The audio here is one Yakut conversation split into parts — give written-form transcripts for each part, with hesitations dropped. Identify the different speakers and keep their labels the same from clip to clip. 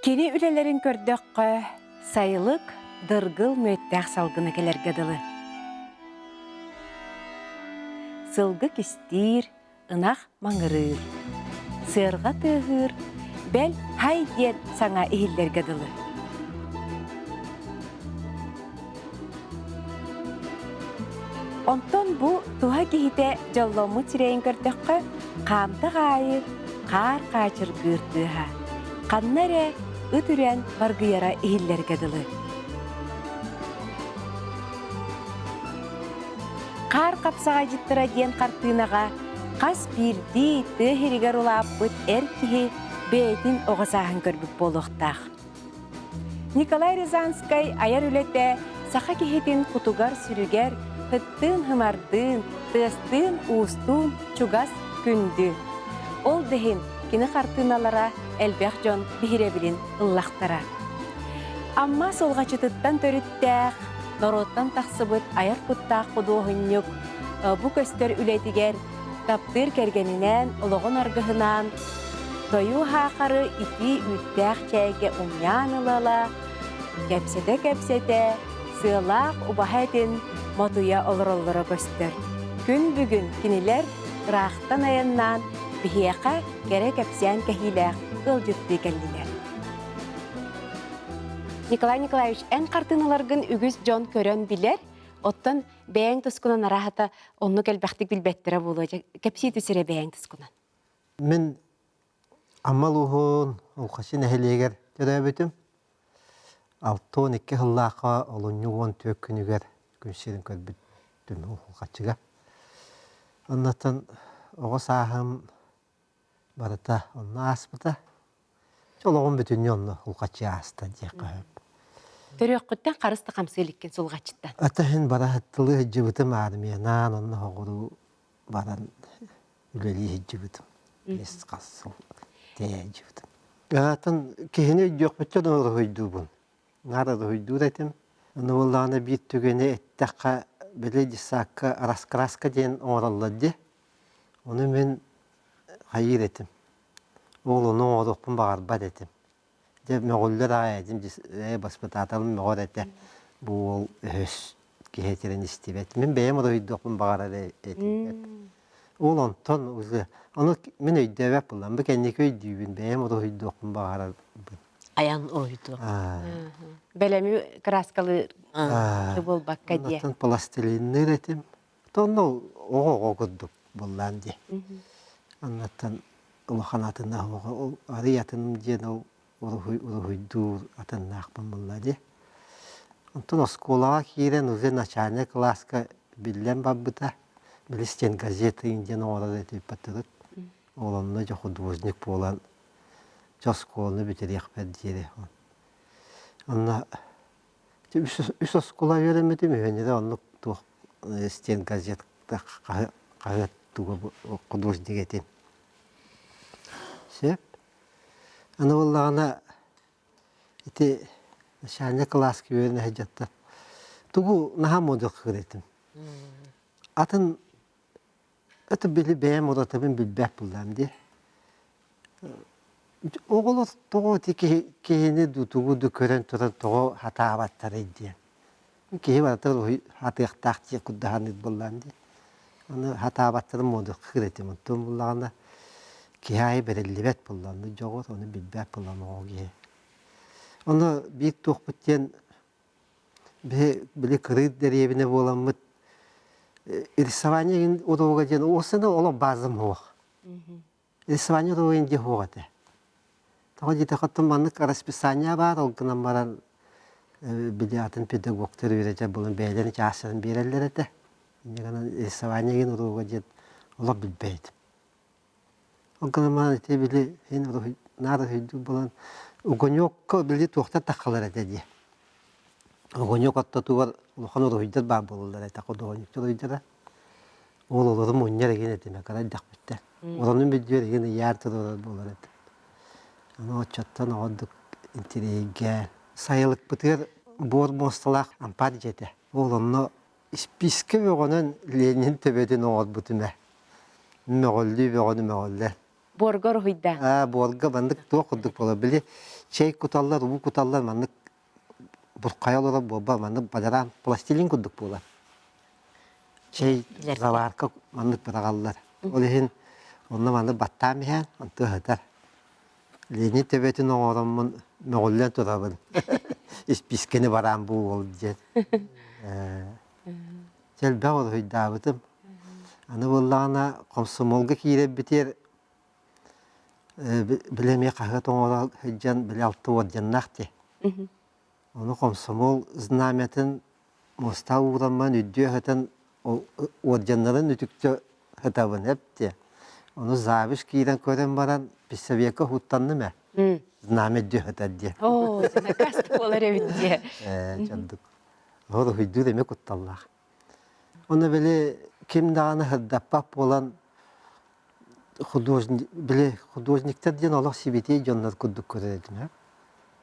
Speaker 1: Кини үлэлэрин көрдөххө, сайылык дыргыл мүөттээх салгына кэлэргэ дылы. Сылгы кистиир, ынах маҥырыыр, сыарҕа тыаһыыр, бэл «һай» диэн саҥа иһиллэргэ дылы. Онтон бу туһа киһитэ дьолломмут сирэйин көрдөххө, хаамтах аайы хаар хаачыргыыр тыаһа, ханна эрэ ыт үрэн баргыйара иһиллэргэ дылы. Хаар хапсаҕайдьыттара диэн хартыынаҕа хас биирдии тыа иһигэр улааппыт эр киһи бэйэтин оҕо сааһын көрбүт буолуохтаах. Николай Рязанскай айар үлэтэ саха киһитин кутугар-сүрүгэр ыттыын-хымардыын, тыастыын-уустуун чугас күндү. Ол да иһин кини хартыыналара элбэх дьон биһирэбилин ыллахтара. Амма Сулҕачытыттан төрүттээх, норуоттан тахсыбыт айар куттаах худуоһунньук бу көстөр үлэтигэр таптыыр кэргэнинээн, олоҕун аргыһынаан тойуу хаахары итии үүттээх чээйгэ умньаан ыла-ыла, кэпсэтэ-кэпсэтэ, сыалаах убаһа этин мотуйа олороллоро көстөр. Күн бүгүн кинилэр ыраахтан айаннаан биһиэхэ кэрэ кэпсээн кэһиилээх ыалдьыттыы кэллилэр. Николай Николаевич, эн хартыыналаргын үгүс дьон көрөн билэр, оттон бэйэҥ тускунан арааһата оннук элбэхтик билбэттэрэ буолуо. Кэпсии түс эрэ бэйэҥ тускунан.
Speaker 2: Мин Амма улууһун Улхачи нэһилиэгэр төрөөбүтүм. 62 сыллаахха олунньу 14 күнүгэр күн сирин көрбүтүм Улхаччыга. Оннуттан оҕо сааһым барыта онно ааспыта. Олоҕум бүтүннүү онно Улхаччы ааста диэххэ сөп.
Speaker 1: Төрүөххүттэн харыс да хамсыы иликкин Сулҕаччыттан.
Speaker 2: Ата иһин бара сыттылыы сылдьыбытым армиянан онно соҕуруу баран үлэлии сылдьыбытым. Биэс хас сыл тэйэ сылдьыбытым. Атын киһини өйдүөхпүттэн уруһуйдуубун. Наар уруһуйдуур этим. Ону буоллаҕына биир түгэни эттэххэ, били десакка раскраска диэн оҥороллор дии. Ону мин хайыыр этим. Ол ону оҥоруохпун баҕарбат этим. Дьэ мөҕүллэр аҕай этим ээ баспытааталым мөҕөр этэ бу уол өһөс киһи этэрин истибэт. Мин бэйэм уруһуйдуохпун баҕарар этим. Ол онтон уже ону мин өйдөөбөт буоллам. Бу кэнники өйдүүбүн бэйэм уруһуйдуохпун баҕарарбын.
Speaker 3: Айан уруһуйдуох.
Speaker 1: Бэлэми краскалыыр буолбакка диэ.
Speaker 2: Онтон пластилинныыр этим. Онно оҕо-оҕо курдук буоллаан дии. Аннаттан улахан атына ол арый атыным диэн ол уруһуй уруһуйдуур атыннаахпын буолла дии. Онтон оскуолаҕа киирэн уже начальнай кылааска биллэн барбыта. Били стенгазета диэн оҥорор этиппэтигит. Ол онно дьэ художник буолан дьэ оскуоланы бүтэриэхпэр диэри. Онно Үс оскуола үөрэммитим, үһүөннэрэ оннук туох стенгазетка хаһыат туга художник этим. Сөп. Аны буоллаҕына ити начальнай кылааска үөрэнэ сылдьаттар тугу наһаа модьук этим. Атын это били бэйэм уратыбын билбэт буоллаам дии. Оҕолор тоҕо ити киһи киһини дуу тугу дуу көрөн туран тоҕо сатаабаттарый диэн. Киһи барыта сатыахтаах диэн курдаһаныыр буоллаҕым дии. Аны сатаабаттарын муодурхыыр этим. Онтон буллаҕына киһи аайы бэриллибэт буолла. Онно дьоҕур, ону билбэт буоллаҕым оҕо киһи. Ону биир туохпут диэн биһи били кырыы дэриэбинэ буоламмыт рисование игин уруога диэн уосана олох базам суох. Рисование уруогун дьиэ суох этэ. Тоҕо диэтэххэ оттон маннык расписание баар, ол гынан баран били атын педагогтар үөрэтэр буолан бэйэлэрин чаастарын биэрэллэр этэ. Инньэ гынан рисование игин уруога диэн олох билбэт этим. Ол гынан баран ити били иһин уруһуй наар уруһуйдуур буолан огонёкка били туохтар таххалар этэ дии. Огонёк ортотугар улахан уруһуйдар баар буолаллар этэ, худуоһунньуктар уруһуйдара. Ол олору мунньар игин этим, кыра эрдэхпиттэн. Оронун бүддүөр игин ыйаар туруорар буолар этим. Аны оччоттон оҕордук интириэһиргээн. Сайылыкпытыгар буор муосталаах ампаар дьиэтэ. Ол онно испиискэ бөҕөнөн Ленин төбөтүн оҥорбутум ээ. Мөҕүллүү бөҕөнү мөҕүллэн.
Speaker 1: Буорга уруһуйда.
Speaker 2: Аа, буорга маннык туох курдук буолар. Били чэй куталлар, уу куталлар маннык бурхайа олорор буолба маннык бадараан пластилин курдук буолар. Чэй заварка маннык быраҕаллар. Ол иһин онно маннык баттаан иһэн онту ыһытар. Ленин төбөтүн оҥороммун мөҕүллэн турабын. Испиискэни бараан бу уол диэн. Элбэх уруһуйдаабытым. Аны буоллаҕына комсомолга киирэрбитигэр били эмиэ хаһыат оҥоро сылдьан били алта уордьаннаах дии. Ону комсомол знамятын муоста уурамман үрдүө сытан уордьаннарын үтүктэ сытабын эп диэ. Ону завиш киирэн көрөн баран писсовека уһуттанным ээ. Знамя үрдүө сытар диэ.
Speaker 1: Оо, наказ буолар эбит диэ.
Speaker 2: Ээ, чордук. Уруһуйдуур эмиэ кутталлаах. Ону били ким даҕаны сырдаппат буолан художник били художниктар диэн олох сибэтиэй дьоннор курдук көрөр этим ээ.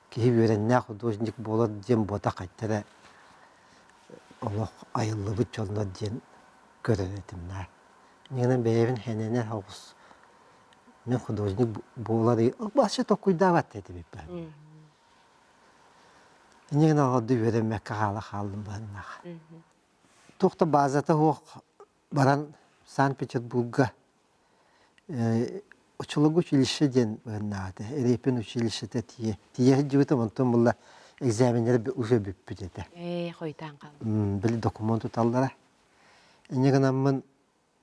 Speaker 2: Киһи үөрэннээх художник буолар диэн буотах эрэ олох айыллыбыт дьоннор диэн көрөр этим наар. Инньэ бэйэбин хэнэнэр оҕус мин художник буолар вообще толкуйдаабат этим Инньэ гынан оҕорду үөрэммэккэ хаала хааллым быһыннаах. Туох да базата суох баран Санкт-Петербурга Очолого училище диэн быһыннаах этэ. Репин училищета тиийэ тиийэ сылдьыбытым, онтон була экзаменнара уже бүппүт этэ.
Speaker 1: Ээ, хойутаан хаалбыт.
Speaker 2: Били докумуон туталлара. Инньэ гынаммын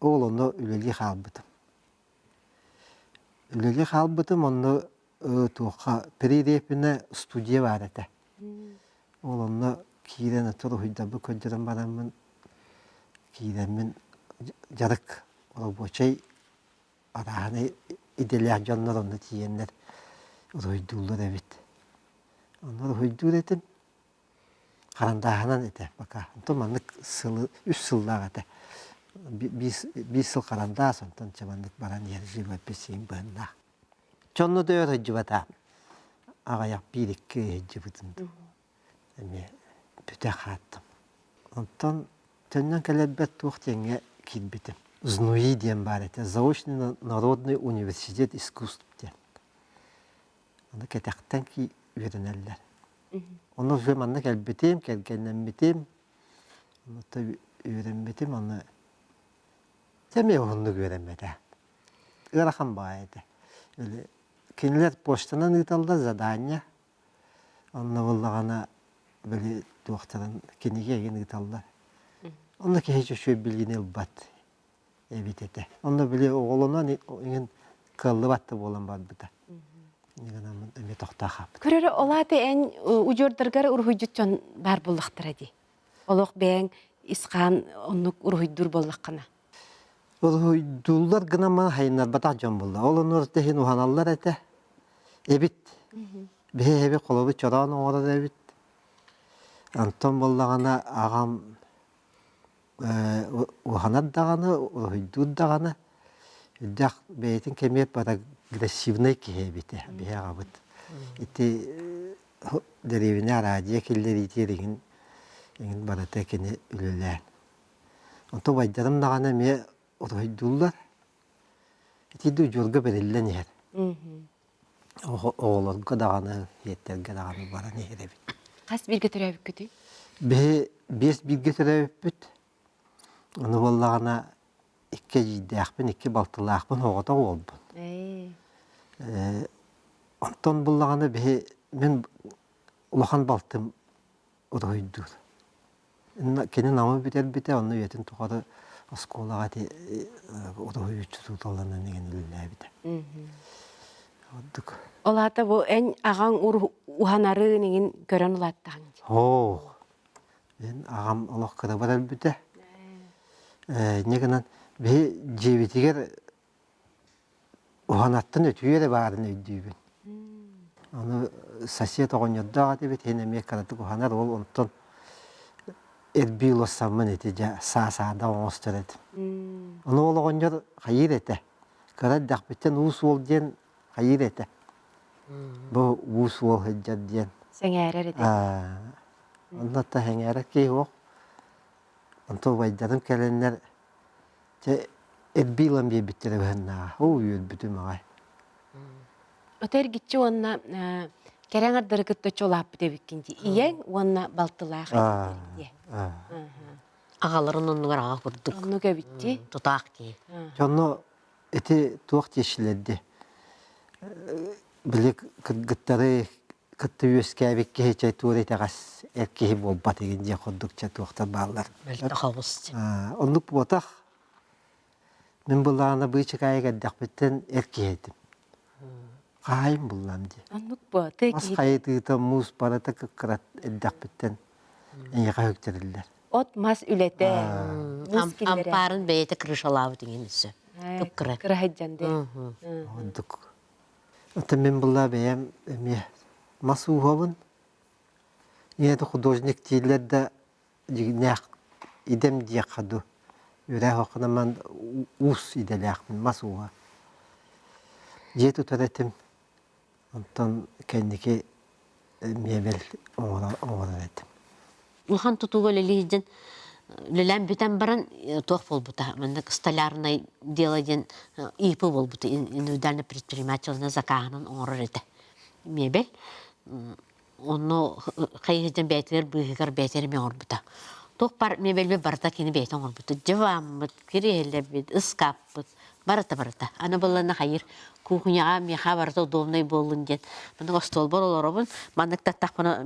Speaker 2: ол онно үлэлии хаалбытым. Үлэлии хаалбытым, онно туохха При студия баар этэ. Ол онно киирэн уруһуйдарбын көрдөрөн бараммын киирэммин дьарык рабочай арааһынай идэлээх дьоннор онно тиийэннэр уруһуйдууллар эбит. Онно уруһуйдуур этим. Харандааһынан этэ пока. Онтон маннык сылы үс сыллаах этэ. Биир сыл харандаас, онтон чэ маннык баран иһэр живопись быһыннаах. Дьонно да өр сылдьыбата. Аҕыйах биир-икки ый сылдьыбытым дуу. Эмиэ бүтэ хааттым. Онтон төннөн кэлэрбэр туох диэҥҥэ киирбитим. ЗНУИ диэн баар этэ. Заочный народный университет искусств диэн. Аны кэтэхтэн үөрэнэллэр. Онно уже манна кэлбитим, кэргэннэммитим, онно үөрэммитим, аны эмиэ уһуннук үөрэммэтэ. Ыарахан баҕайы этэ. Били кинилэр почтанан ыыталлар задание. Онно буоллаҕына били туохтарын кинигэ игин ыыталлар. Онно киһи үчүгэй билиини ылбат эбит этэ. Онно били оҕолонон иҥин кыаллыбат да буолан барбыта. Гынан эмиэ тохтоо хаалбыт.
Speaker 1: Көрөрө ол аата эн удьуордаргар уруһуйдьут дьон баар буоллахтара дии. Олох бэйэҥ исхаан оннук уруһуйдуур буоллаххына.
Speaker 2: Уруһуйдууллар гынан маны хайыннарбатах дьон буолла. Ол оннугар иһин уһаналлар этэ. Эбит. Биһи эбит холобур чороон оҥорор эбит. Онтон буоллаҕына аҕам уһанар даҕаны, уруһуйдуур даҕаны үрдэх бэйэтин кэмигэр прогрессивнай киһи эбитэ биһи аҕабыт. Ити дэриэбинэ араадьыйа киллэриитигэр иҥин иҥин барыта кини үлэлээн. Онтон убайдарым даҕаны эмиэ уруһуйдууллар. Ити да удьуорга бэриллэн иһэр. Оҕолорго даҕаны, ийэттэргэ даҕаны баран иһэр эбит.
Speaker 1: Хас бииргэ төрөөбүккүтүй?
Speaker 2: Биһи биэс бииргэ төрөөбүппүт. Ону буоллаҕына икки эдьиийдээхпин, икки балтылаахпын, оҕотох уолбун. Онтон буллаҕына биһи мин улахан балтым уруһуйдуур. Кини Намы бүтэрбитэ, онно үйэтин тухары оскуолаҕа ити уруһуйуччу туталланан иҥэн үлэлээбитэ. Ордук.
Speaker 1: Ол аата бу эн аҕаҥ уһанарын иҥин көрөн улааттаҕыҥ дии.
Speaker 2: Оо, мин аҕам олох кырабар өлбүтэ. Инньэ гынан биһи дьиэбитигэр Уһанаттан өтүү эрэ баарын өйдүүбүн. Ону сосед оҕонньордоох этибит, иһин эмиэ кыратык уһанар, ол онтон эрбии улассаммын ити дьэ саа-саада оҥостор этим. Ону ол оҕонньор хайыыр этэ. Кыра эрдэхпиттэн уус уол диэн хайыыр этэ. Бу уус уол сылдьар диэн.
Speaker 1: Сэҥээрэр этэ.
Speaker 2: Онно та сэҥээрэр киһи суох. Онтон убайдарым кэлэннэр Дьэ, эрбии ылан биэрбиттэрэ быһыннааҕа. Оо, үөрбүтүм аҕай.
Speaker 1: Ото эргиччи уонна кэрэ аҥардары кытта чолааппыт эбиккин дии. Ийэҥ уонна балтылаах эбиттэр дии.
Speaker 3: Аҕаларын оннугар аҕа курдук.
Speaker 1: Оннук эбитти.
Speaker 3: Тутаах киһи.
Speaker 2: Дьонно ити туох диэчилэрди били кыргыттары кытта үөскээбит киһи чэй туора итэҕэс эр киһи буолбат игин диэн курдук чэ туохтар бааллар.
Speaker 3: Мөлтөх оҕус.
Speaker 2: Оннук буотах. Мин былаана быычыкаайык эрдэхпиттэн эр киһи этим. Хаайым буллам дии.
Speaker 1: Оннук буо, тыа
Speaker 2: Мас
Speaker 1: киһи.
Speaker 2: хайытыыта муус барыта кыккырат эрдэхпиттэн эйиэхэ үктэриллэр.
Speaker 1: От-мас үлэтэ, муус киллэрэ.
Speaker 3: Ампаарын бэйэтэ крышалаабыт иҥин өссө. Кып-кыра.
Speaker 1: Кыраһыдьан дии.
Speaker 2: Ордук. Оттон мин булла бэйэм эмиэ мас ууһабын. Ийэтэ художник дииллэр да дьиҥнээх идэм диэххэ дуу. Үрээх оххунаман уус идэлээхпин, мас ууһа. Дьиэ тутар этим. Онтон кэнники миэбэл оҥорор этим.
Speaker 3: Улахан тутууга үлэлиир үлэлээн бүтэн баран туох буолбута маннык столярное дело диэн ИП буолбута индивидуальный предпринимательный закаһынан оҥорор этэ миэбэл Онно хайыһыдьан бэйэтигэр быыһыгар бэйэтэ эмиэ оҥорбута. Туох баар миэбэлбит барыта кини бэйэтэ оҥорбута. Дьыбааммыт, кириэһилэбит, ыскааппыт барыта барыта. Аны быллана хайыр кухняҕа миэхэ барыта удобнай буоллун диэн маннык остуолбар олоробун, маннык таттахпына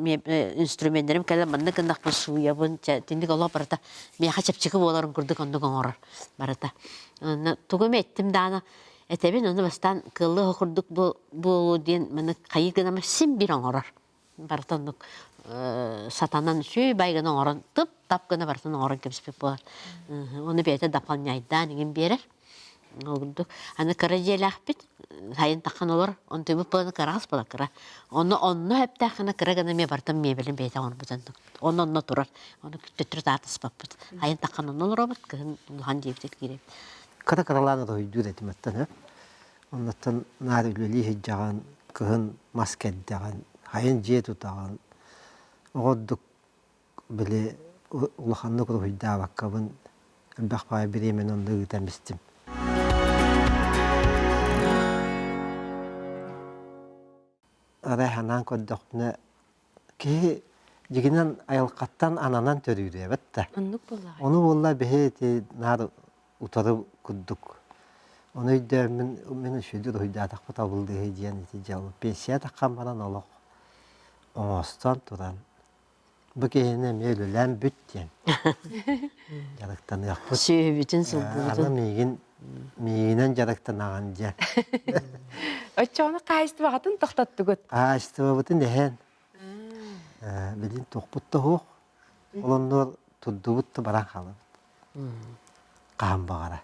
Speaker 3: инструменнэрим кэлэн маннык гыннахпын сууйабын, тинник олох барыта миэхэ чэпчэки буоларын курдук оннук оҥорор барыта. Онно тугу эмэ эттим даҕаны Этэбин ону бастаан кыаллыах курдук буолуо диэн маны хайыы гынама син биир оҥорор. Барыта оннук сатанан үчүгэй бай гына оҥорон тып-тап гына барытын оҥорон кэбиспит буолар. Ону бэйэтэ дополняйдаан иҥин биэрэр. Ол курдук. Аны кыра дьиэлээхпит, сайын таххан олор, онтуйбут буолан кыраҕас буолар кыра. Онно онно эптээх гына кыра гына эмиэ барытын миэбэлин бэйэтэ оҥорбут оннук. Онно онно турар. Ону төттөрү таатыспаппыт. Айын таххан онно олоробут, кыһын улахан дьиэбитигэр киирэбит.
Speaker 2: Кыра-кыралаан уруһуйдуур этим оттон һэ. Оннуттан наар үлэлии сылдьаҕын, кыһын мас кэрдэҕин, сайын дьиэ тутаҕын. Оҕордук били улаханнык уруһуйдаабаккабын элбэх баҕайы бириэмэни онно ыытан истим. Арай санаан көрдөхпүнэ киһи дьигинэн айылҕаттан ананан төрүүр эбит да.
Speaker 1: Оннук буоллаҕай.
Speaker 2: Ону буолла биһи ити наар утары курдук. Ону өйдөөммүн мин үчүгэй уруһуйдаатахпыт абыллыыһы диэн ити дьыала пенсия таххан баран олох оҥостон туран бу киһини эмиэ үлэлээн бүт диэн дьарыктаныахпыт.
Speaker 3: Сүөһүбүтүн сылгыбытын.
Speaker 2: Аны миигин миигинэн дьарыктанаҕын диэн.
Speaker 1: Оччоҕуна хаһаайыстыбаҕытын тохтоттугут?
Speaker 2: Хаһаайыстыбабытын эһэн билин туохпут да суох. Ол оннугар турдубут да баран хаалабыт. Хаһан баҕара.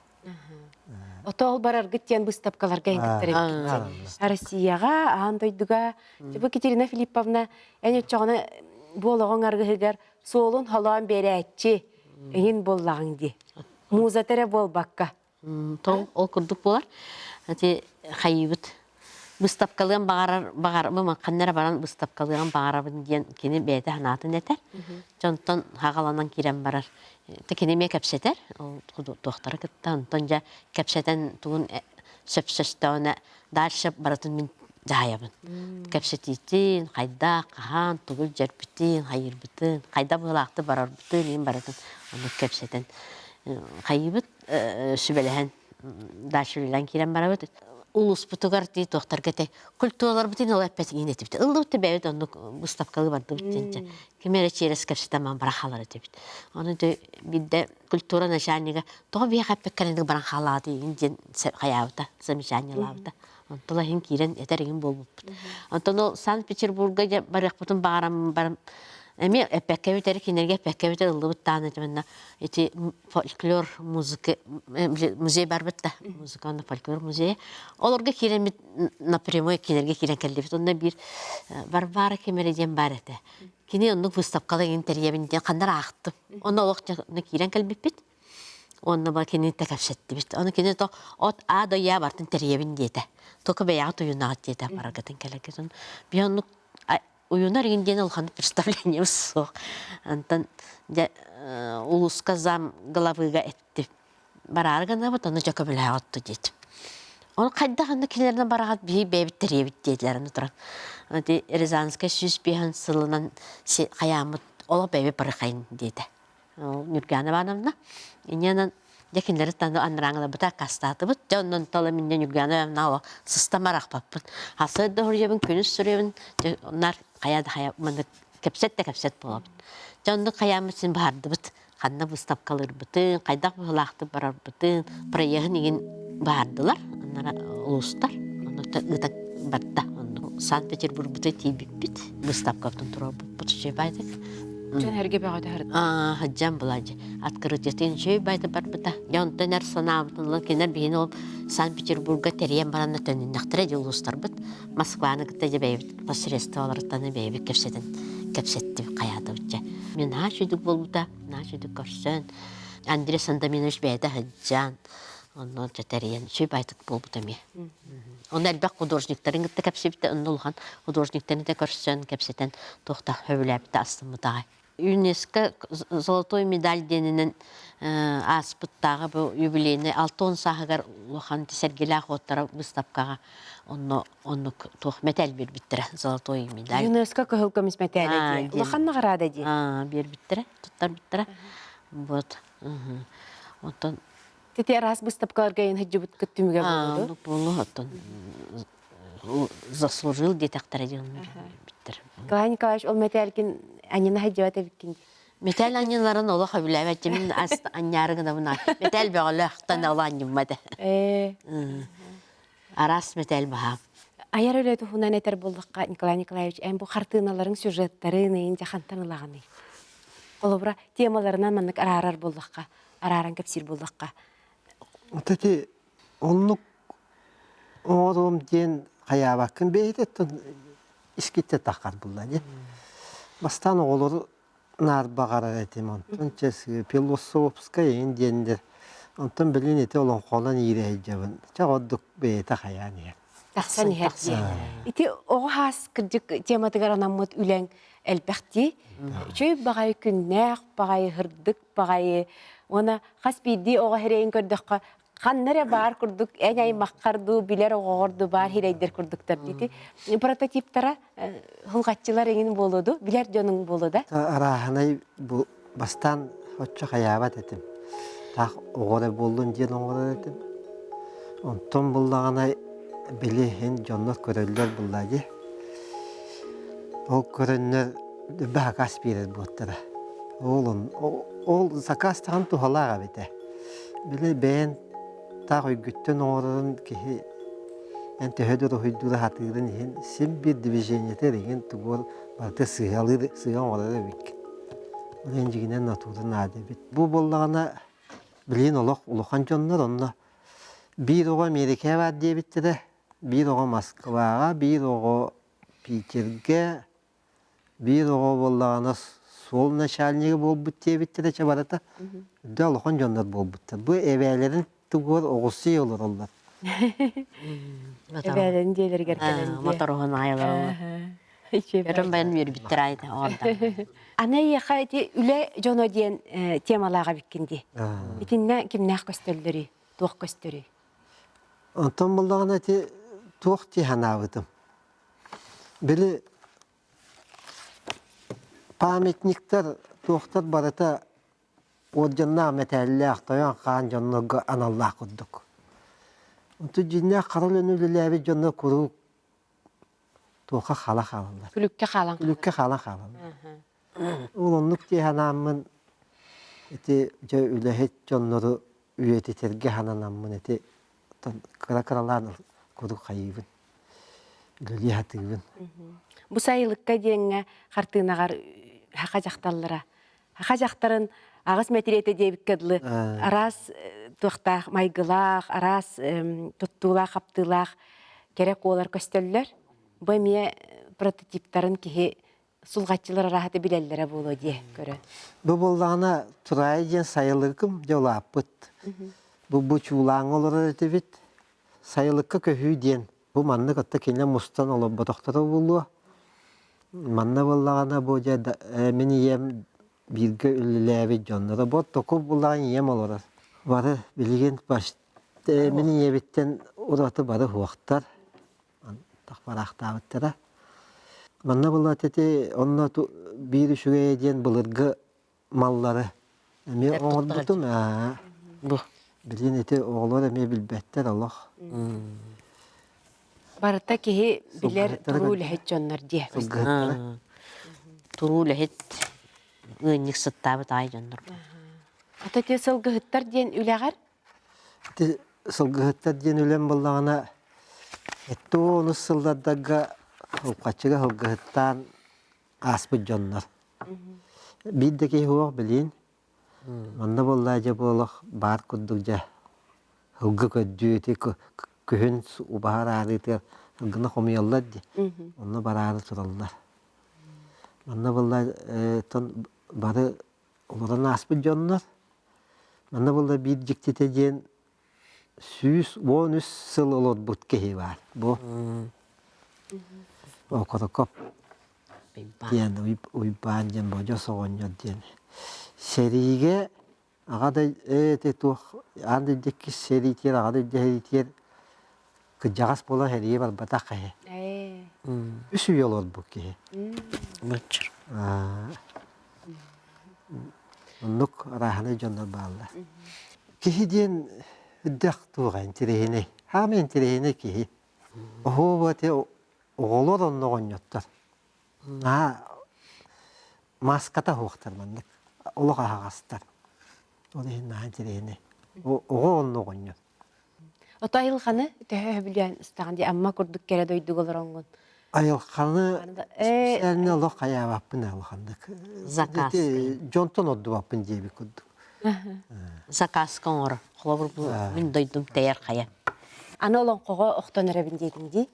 Speaker 1: Ото ол бараргыт диэн быыстапкаларга иҥкиттэр эбиккит. Россияҕа, аан дойдуга. Бу Екатерина Филипповна эн оччоҕуна бу олоҕуҥ аргыһыгар суолун холоон биэрээччи эҥин буоллаҕыҥ дии. Музата эрэ буолбакка.
Speaker 3: Тоҕ ол курдук буолар. Ити хайыыбыт быыстапкалыан баҕарар баҕарбын ханна эрэ баран быыстапкалыан баҕарабын диэн кини бэйэтэ санаатын этэр. Дьонтон хаҕаланан киирэн барар. Кини эмиэ кэпсэтэр. Ол туохтары кытта онтон дьэ кэпсэтэн тугун сөпсөстөҕүнэ дальше барытын мин дьаһайабын. Кэпсэтиитин, хайдах, хаһан, тугу дьэрбитин, хайыырбытын, хайда быһыылаахтык барарбытын иһин барытын оннук кэпсэтэн хайыыбыт сүбэлэһэн дальше үлэлээн киирэн барабыт. Улууспутугар дии туохтарга этэ культураларбытын ол эппэтиҥин этибит. Ыллыбыт да бэйэбит оннук выставкалыы бардыбыт диэн ким эрэ чиэрэс кэпсэтэн баран бара хаалар этибит. Ону биирдэ культура начальнига тоҕо биһиэхэ эппэккэ баран хаалааты диэн хайаабыта, замечаниелаабыта. Онтон иһин киирэн этэр иһин буолбуппут. Онтон ол Санкт-Петербурга дьэ барыахпытын баҕаран баран эмиэ эппэккэ бүтэр, кинилэргэ эппэккэ бүтэр ыллыбыт даҕаны этимэннэ ити фольклор музыка музей барбыт да музыка уонна фольклор музейа. Олорго киирэммит напрямую кинилэргэ киирэн кэллибит. Онно биир Варвара ким эрэ диэн баар этэ. Кини оннук выставкалар иҥин тэрийэбин диэн ханна эрэ аахтым. Онно олох киирэн кэлбиппит. Уонна ба кинини кэпсэттибит. Ону кини то от А до Я бартын тэрийэбин диэтэ. Только бэйэҕэ туйунаҕыт диэтэ бараргытын кэлэргитин. Би оннук уйунар игин диэн улахан представлением суох. Антон дьэ улууска зам главыга эттим. Бараары гынабыт, ону дьэ көмөлөһөҕүт диэтим. Ону хайдах онно кинилэринэн бараҕат биһи бэйэбит тэрийэбит диэтилэр аны туран. Ити Рязанскай 105 сылынан хайааммыт олох бэйэбит барыхайын диэтэ. Нюргана Ивановна. Инньэнэн дьэ кинилэри таны анарааҥыларбыта аккаастаатыбыт. Дьэ онон тола миннэ Нюргана Ивановна олох сыстам арахпаппын. Хасыар да суруйабын, күнүс суруйабын, дьэ наар хайа да хайа маннык кэпсэт да кэпсэт буолабыт. Дьэ оннук хайааммыт син баһардыбыт. Ханна быыстапкалыырбытын, хайдах быһыылаахтык барарбытын, проеһын игин баһардылар, аннара улуустар. Онно ыыта барда. Онно Санкт-Петербургбута тиийбиппит, быыстапкабытын туруорбуппут үчүгэй баайдык.
Speaker 1: Дьон эргэ бөҕөтө сырытта.
Speaker 3: Аа, сылдьан була дьэ. Открытиетын үчүгэй баайда барбыта. Дьэ онтон эр санаабытын ылан кинилэр биһини ол Санкт-Петербурга тэрийэн баранна төнүннэхтэрэ дьэ улуустарбыт. Москваны кытта дьэ бэйэбит посредстволарыттан бэйэбит кэпсэтэн кэпсэттибит хайаатыбыт дьэ. Мин наһаа үчүгдүк буолбута, наһаа үчүгдүк көрсөн, Андрей Сандаминович бэйэтэ сылдьан, онно дьэ тэрийэн үчүгэй баайтык буолбута эмиэ. Онно элбэх художниктарын кытта кэпсэбитэ, онно улахан художниктарын да көрсөн, кэпсэтэн туох да сөбүлээбитэ астыммыта аҕай. ЮНЕСКО золотой медаль диэнинэн ааспыттааҕы бу юбилейнай 60 сааһыгар улахан сэргэлээх уоттара выставкаҕа онно оннук туох мэтээл биэрбиттэрэ золотой медаль.
Speaker 1: ЮНЕСКО кыһыл көмүс мэтээлэ дии. Улахан наҕараада дии.
Speaker 3: Биэрбиттэрэ, туттарбыттара. Вот. Оттон
Speaker 1: Тити араас быыстапкаларга эн сылдьыбыт түмүгэ буолуо.
Speaker 3: Буолуо оттон заслужил диэтэхтэрэ диэн биттэр.
Speaker 1: Николай Николаевич ол мэтээлгин анньына сылдьыбат эбиккин дии.
Speaker 3: Мэтээл анньыларын олох сөбүлээбэт мин анньаары гынабын мэтээл бөҕөлөөхтөн ол анньыммат
Speaker 1: Ээ.
Speaker 3: Араас мэтээл баһаам.
Speaker 1: Айар үлэ туһунан этэр буоллахха, Николай Николаевич, эн бу хартыыналарыҥ сюжеттарын ыйын дьахантан ылаҕыный? Холобура, темаларынан маннык араарар буоллахха, арааран кэпсиир буоллахха.
Speaker 2: Вот эти оннук оҥоруом диэн хайаабаккын бэйэтэ искиттэ таххар булла дии. Бастаан оҕолору наар баҕарар этим онтон чэ философскай эҥин диэннэр онтон билин ити олоҥхолон иирэ сылдьабын чэ ордук бэйэтэ хайаан иһэр
Speaker 1: Тахсан иһэр дии. Ити оҕо хаас кырдьык тематыгар анаммыт үлэҥ элбэх дии. Үчүгэй баҕайы күннээх баҕайы, һырдык баҕайы уонна хас биирдии оҕо эрэйин көрдөххө ханна эрэ баар курдук эн аймаххар дуу билэр оҕоҕор дуу баар хирэйдэр курдуктар дии прототиптара хулҕаччылар эҥин буолуо дуу билэр дьонуҥ буолуо да
Speaker 2: Арааһынай бу бастаан оччо хайаабат этим. Таах оҕо эрэ буоллун диэн оҥорор этим. Онтон буллаҕына били иһин дьоннор көрөллөр булла дии. Ол көрөннөр баһакаас биэрэр буоттара. Ол ол заказ таһан туһалаах эбитэ. Били бэйэн таах өйгүттэн оҥорорун киһи эн төһө да уруһуйдуура сатыырын иһин син биир движениетэ эрэҥин тугуор барыта сыыһалыыр сыыһа оҥорор эбиккин. Ол иһин дьиҥинэн натура наада эбит. Бу буоллаҕына билигин олох улахан дьоннор онно биир оҕо Америкаҕа баар диэбиттэрэ, биир оҕо Москваҕа, биир оҕо Питергэ, Биир оҕо буоллаҕына суол начальнига буолбут диэбиттэрэ чэ барыта дьэ улахан дьоннор буолбуттар. Бу эбээлэрин тугугар оҕусуй олороллор.
Speaker 1: Эбээлэрин дьиэлэригэр кэлэн дьиэ.
Speaker 3: Моторуһун аайаларылар. Өрөн байан үөрбүттэр аайы оҕорда.
Speaker 1: Аны эйиэхэ ити үлэ дьоно диэн темалаах эбиккин дии. Итиннэ кимнээх көстөллөрүй? Туох көстөрүй?
Speaker 2: Онтон буоллаҕына ити туох дии санаабытым. Били памятниктар туохтар барыта уордьаннаах мэтээллээх тойон хаан дьоннорго аналлаах курдук. Онтон дьиҥнээх хара үлэни үлэлээбит дьоннор куруук туохха хала хаалаллар.
Speaker 1: Күлүккэ хаалан
Speaker 2: Күлүккэ хаалан хаалаллар. Ол оннук дии санааммын ити дьэ үлэһит дьоннору үйэтитэргэ сананаммын ити кыра-кыралаан куруук хайыыбын, үлэлии сатыыбын.
Speaker 1: Бу сайылыкка диэҥҥэ хартыынаҕар саха дьахталлара саха дьахтарын аҕыс мэтириэтэ диэбиккэ дылы араас туохтаах майгылаах, араас туттуулаах-хаптыылаах кэрэ куолар көстөллөр. Бу эмиэ прототиптарын киһи сулҕаччылар арааһата билэллэрэ буолуо диэ көрөн.
Speaker 2: Бу буоллаҕына Тураайы диэн сайылыгым дьэ улааппыт. Бу бу чуулааҥҥа олорор этибит. Сайылыкка көһүү диэн бу маннык отто кинилэр мустан олорботохторо буолуо. Манна буоллаҕына бу дьэ мин ийэм бииргэ үлэлээбит дьонноро бу току буллаҕын ийэм олорор. Бары билигин мин ийэбиттэн Ураты бары суохтар, тахпараахтаабыттара. Манна буолла ити онно биир үчүгэйэ диэн былыргы маллары эмиэ оҥорбутум.
Speaker 3: Бу.
Speaker 2: Билигин ити оҕолор эмиэ билбэттэр олох.
Speaker 1: Барыта киһи билэр туруу үлэһит дьоннор диэ.
Speaker 3: Туруу үлэһит ыанньыксыттаабыт аай дьоннор.
Speaker 1: Ата те сылгыһыттар диэн үлэҕэр?
Speaker 2: Ити сылгыһыттар диэн үлэм буоллаҕына, 70 сыллардарга Улхаччыга сылгыһыттаан ааспыт дьоннор. Биир да киһи суох билиин. Манна буолла дьэ буолуох баар курдук дьэ сылгы көрдүү ити күһүн убаһар аарыытыгар сылгыны хомуйаллар дии. Онно бараары тураллар. Манна буолла тон бары олорон ааспыт дьоннор. Манна буолла биир дьиктитэ диэн 113 сыл олорбут киһи баар. Бу Окорокоп диэн Уйбаан диэн Бодьос оҕонньор диэн. Сэриигэ аҕа да ити туох аан дойду иккис сэриитигэр аҕа дойду сэриитигэр кырдьаҕас буолан сэриигэ барбатах киһи. Үс үйэ олорбут киһи.
Speaker 3: Баччыр.
Speaker 2: Оннук арааһынай дьоннор бааллар. Киһи диэн үрдэх туоҕа интэриэһинэй. Хаама интэриэһинэй киһи. Оһуоба ити оҕолор онно оҕонньоттор. Наһаа мааската суохтар маннык. Олох аһаҕастар. Ол иһин наһаа интэриэһинэй. Оҕо онно оҕонньор.
Speaker 1: Ото айылҕаны төһө өһөбүлээн ыстаҕын дии Амма курдук кэрэ дойдуга олороҥҥун.
Speaker 2: Айылҕаны специально олох хайаабаппын улаханнык.
Speaker 3: Заказ.
Speaker 2: Дьонтон ордубаппын диэбит курдук.
Speaker 3: Заказка оҥоро. Холобур бу мин дойдум тэйэр хайа.
Speaker 1: Аны олоҥхоҕо охтон эрэбин диэтиҥ дии.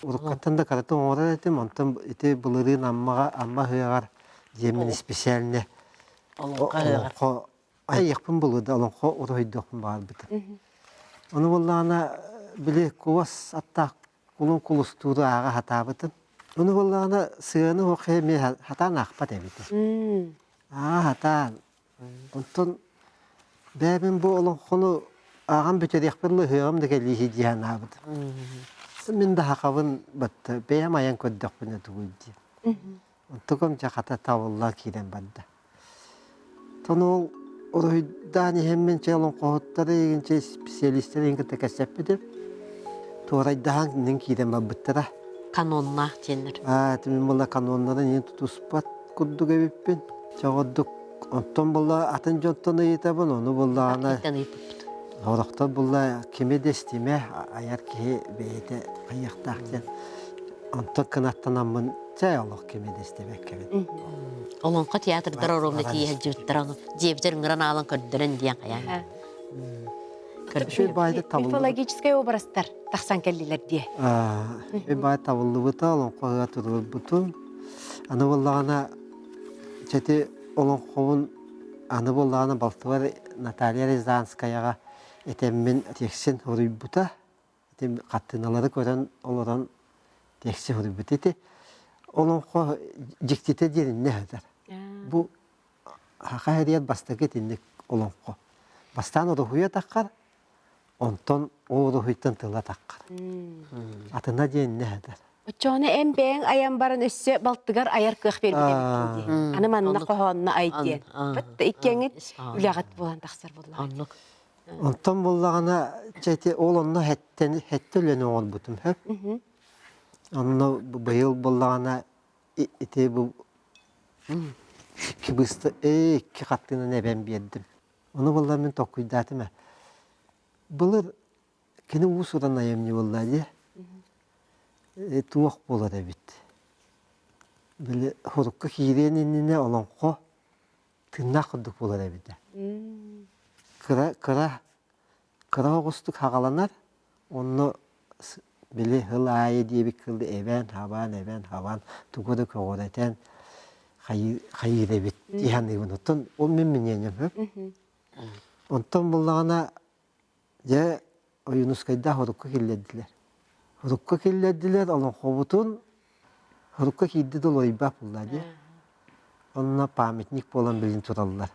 Speaker 2: Уруккаттан да карата оҥорор этим, онтон ити былырыын Аммаҕа Амма ыһыаҕар диэммин специально олоҥхо айыахпын булуда олоҥхо уруһуйдуохпун баҕарбытым. Ону буоллаҕына били куос аттаах кулун кулустууру ааҕа сатаабытым. Ону буоллаҕына сыаны суох эмиэ хатаан аахпат эбитим. Ааҕа сатаан. Онтон бэйэбин бу олоҥхону ааҕан бүтэриэхпин ыһыаҕым да кэлииһи дии санаабытым. Мин да хахабын батта бэйэм айан көрдөхпүнэ тугуй диэн. Онтукам дьэ хата табыллан киирэн барда. Оттон ол уруһуйдаан иһэммин чэ олоҥхоһуттары игинчэ специалистары иһин кытта кэпсэппитим. Туорайдаһан иннин киирэн барбыттара.
Speaker 3: Каноннаах диэннэр.
Speaker 2: Аа, мин була каноннарын иһин тутуспат курдук эбиппин. Чэ ордук онтон була атын дьонтон ыйытабын, ону буллаҕына
Speaker 3: ыйыппыт.
Speaker 2: Сорохтор булла кими да истимэ, айар киһи бэйэтэ хайыахтаах диэн. Онтон кынаттанаммын чэ олох кими да истибэккэбин.
Speaker 3: Олоҥхо театрдара оруобуна тиийэ сылдьыбыттара ону дьиэбитигэр ыҥыран аалан көрдөрөн диэн хайаан.
Speaker 2: Үчүгэй баайда табыллыбыт.
Speaker 1: Мифологическай образтар тахсан кэллилэр диэ.
Speaker 2: Үчүгэй баай табыллыбыта, олоҥхо ыһыа туруорбутум. Аны буоллаҕына, чэти олоҥхобун аны буоллаҕына балтыбар Наталья Рязанскаяҕа этэммин тиэксин суруйбута. Ити хартыыналары көрөн олорон тиэкси суруйбут. Ити олоҥхо дьиктитэ диэн иннэ сытар. Бу саха сиригэр бастакы итинник олоҥхо. Бастаан уруһуйа таххар, онтон ол уруһуйтан тыла таххар. Атына диэн иннэ сытар.
Speaker 1: Оччоҕуна эн бэйэҥ айан баран өссө балтыгар айар кыах биэрбит эбиккин дии. Аны манна хоһоонно ай диэн. Бытта иккиэҥҥит үлэҕит буолан тахсар буоллаҕа.
Speaker 3: Оннук.
Speaker 2: Онтон буоллаҕына, чэ ити ол онно хэттэн хэттэ үлэни оҥорбутум сөп. Онно быйыл буоллаҕына ити бу икки быста икки хаттыынан эбэн биэрдим. Ону буолла мин толкуйдаатым ээ. Былыр кини уус-уран айымньы буолла дии. Туох буолар эбит. Били сурукка киириэн иннинэ олоҥхо тыыннаах курдук буолар эбитэ. Кыра кыра кыра оҕустук хаҕаланар, онно били сыл аайы диэбит кылды эбэн, хабаан, эбэн, хабаан тугу да көҕүрэтэн хайыыр эбит дии саныыбын. Оттон ол мин миниэнньэм сөп. Онтон буллаҕына дьэ Ойуунускайдаах урукку киллэрдилэр. Урукку киллэрдилэр олоҥхобутун урукку киирдэ да уларыйбат буолла дии. Онно памятник буолан билин тураллар.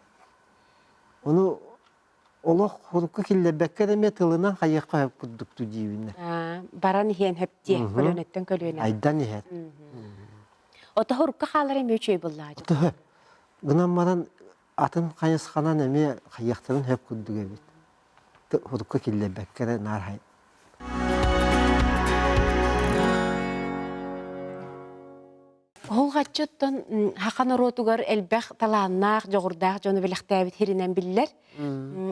Speaker 2: Ону Олох урукку киллэрбэккэ эрэ эмиэ тылынан хайыахха сөп курдук диибинэ.
Speaker 1: Баран иһиэн сөп диэ, көлүөнэттэн көлүөнэ.
Speaker 2: Айдан иһэр.
Speaker 1: Ото урукка хаалар эмиэ үчүгэй буоллаҕа.
Speaker 2: Ото сөп. Гынан баран атын хайысханан эмиэ хайыахтарын сөп курдук эбит. Урукку киллэрбэккэ эрэ наар
Speaker 1: Уһулҕаччыттан саха норуотугар элбэх талааннаах, дьоҕурдаах дьону бэлэхтээбит сиринэн биллэр.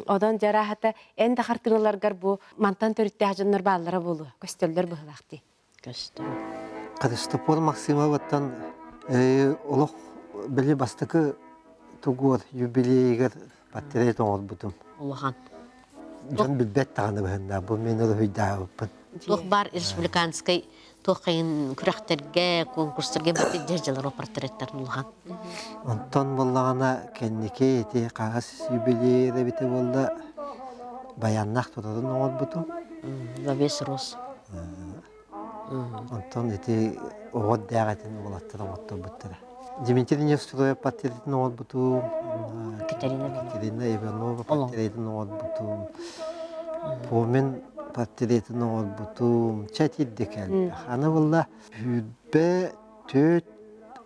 Speaker 1: Онон дьарааһата эн да хартыыналаргар бу мантан төрүттээх дьоннор бааллара буолуо, көстөллөр быһыылаах дии.
Speaker 3: Көстөр.
Speaker 2: Христофор Максимовыттан олох били бастакы тугуор юбилейыгар портрет оҥорбутум.
Speaker 3: Улахан.
Speaker 2: Дьон билбэт даҕаны быһынна, бу мен уруһуйдаабыппын.
Speaker 3: Туох баар республиканскай туох хайын күрэхтэргэ, конкурстарга бити дьылар портреттарын улахан.
Speaker 2: Онтон буоллаҕына кэнники ити хаһыс юбилей эбитэ буолла баяннаах турарын оҥорбутум.
Speaker 3: Во весь рост.
Speaker 2: Онтон ити оҕо эрдээҕитин уолаттар оҥотторбуттара. Дмитрий Невстроев портретин оҥорбутум,
Speaker 3: Катерина
Speaker 2: Катерина Иванова портретин оҥорбутум, Фомин портретин оҥорбутум. Чэ итирдик элбэх. Аны буолла 24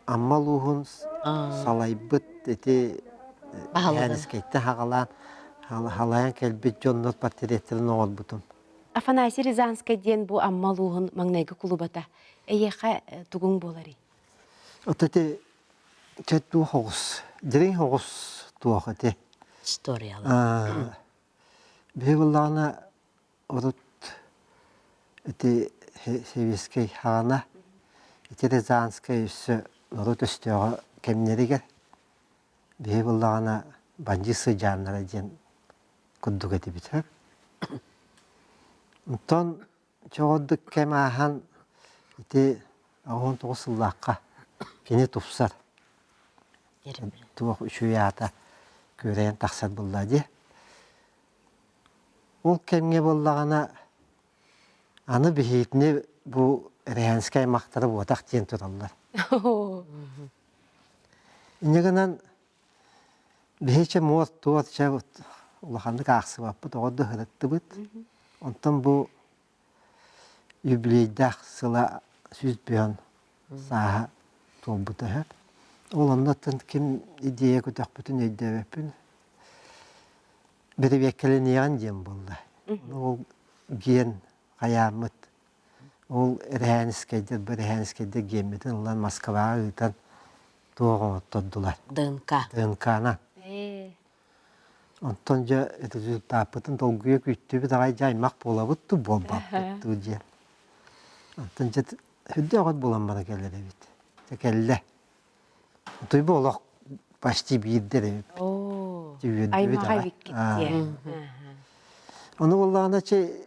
Speaker 2: Амма улууһун салайбыт ити Эһээнискэйтэн хаҕалаан халайан кэлбит дьоннор портреттэрин оҥорбутум.
Speaker 1: Афанасий Рязанскай диэн бу Амма улууһун маҥнайгы кулубата. Эйиэхэ тугуҥ буоларый?
Speaker 2: От ити чэ туох оҕус, дириҥ оҕус туох ити.
Speaker 3: Историялар.
Speaker 2: Биһи буоллаҕына урут ити сэбиэскэй хаҕана ити Рязанскай өссө норуот өстөөҕө кэмнэригэр биһи буоллаҕына бандьыыс сыдьааннара диэн курдук этибит. Онтон чоҕурдук кэм ааһан ити 19 сыллаахха кини тупсар. Туох үчүгэй аата күөрэйэн тахсар буолла дии. Ол кэмҥэ буоллаҕына аны биһиитини бу Эрэһээнскэй аймахтара буотах диэн тураллар. Инньэ гынан Биһичэ муос-туос чэ улаханнык аахсыбаппыт, оҕо да ыһырыттыбыт. Онтон бу юбилейдаах сыла 100 сааһа туолбута үһү. Ол оннуттан ким идея көтөхпүтүн өйдөөбөппүн. Бэрэбиэккэлэниэҕин диэн буолла. Ол гиэн хайааммыт Ол эрэһээнискэйдэр бу эрэһээнискэйдэр гиэммитин ылан Москваҕа ыытан туох оҥоттордулар.
Speaker 3: ДНК.
Speaker 2: ДНК-нан. Онтон дьэ результаппытын долгуйа күүттүбүт аҕай дьэ аймах буолабыт дуу буолбаппыт дуу диэн. Онтон дьэ үрдээх от буолан бара кэлэр эбит. Дьэ кэллэ. Утуйбу олох почти биирдэр эбиппит. Үөрдүбүт
Speaker 1: Аймаҕа
Speaker 2: аҕай.
Speaker 1: эбиккит диэ.
Speaker 2: Ону буоллаҕына чэ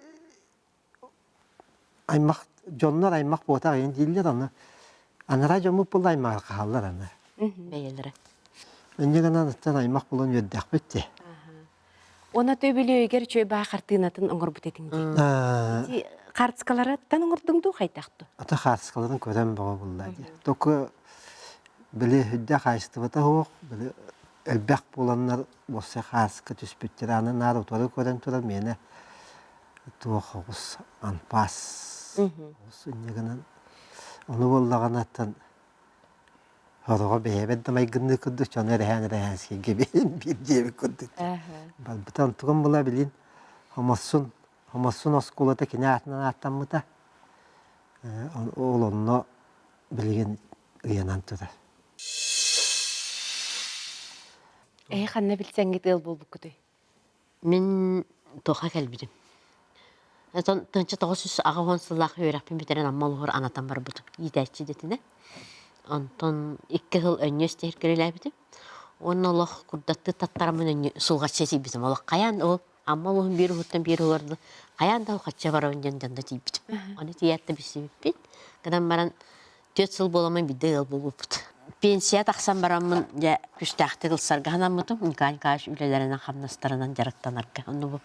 Speaker 2: аймах дьоннор аймах буотах ийэн дииллэр аны анараа дьоммут буолла аймаҕар хааллар аны
Speaker 3: Бэйэлэрэ.
Speaker 2: Инньэ гынан аттан аймах булан үөрдэхпит дии.
Speaker 1: Уонна төбүлүөйүгэр үчүгэй баа хартыынатын оҥорбут этиҥ дии. Ити хаартыскаларыттан оҥордуҥ дуу хайдах дуу?
Speaker 2: Ата хаартыскаларын көрөн бөҕө булла дии. Только били үрдэ хаачыстыбата суох, били элбэх буоланнар уопсай хааска түспүттэр. Аны наар утары көрөн турар миэнэ туох оҕус анпаас оҕус инньэ гынан ону буоллаҕына сороҕо бэйэбэр да майгынныы курдук дьону эрэһээн эрэһээнскэйгэ биир диэбит курдук барбыта онтугум була билин Хомоссун Хомоссун оскуолата кини аатынан ааттаммыта ол онно билигин ыйанан турар.
Speaker 1: Эһи ханна билсэҥҥит ыал буолбуккутуй?
Speaker 3: Мин туохха кэлбитим. Оттон 1980 сыллаах үөрэхпин бүтэрэн Амма улууһугар анатан барбытым, иитээччи идэтинэн. Онтон икки сыл өнньүөс тиһиргэ үлэлээбитим. Уонна олох курдаттыы таттараммын өнньү сулҕаччы тиийбитим. Олох хайаан ол Амма улууһун биир уһуттан биир уһугар хайаан да улхачча барабын диэн дьонно тиийбитим. Ону тиийээт да билсибиппит. Гынан баран Түөрт сыл буоламмын биирдэ ыал буолбуппут. Пенсия тахсан бараммын дьэ күстээхтик ылсарга санаммытым. Николай Николаевич үлэлэринэн-хамнастарынан дьарыктанарга. Онно бу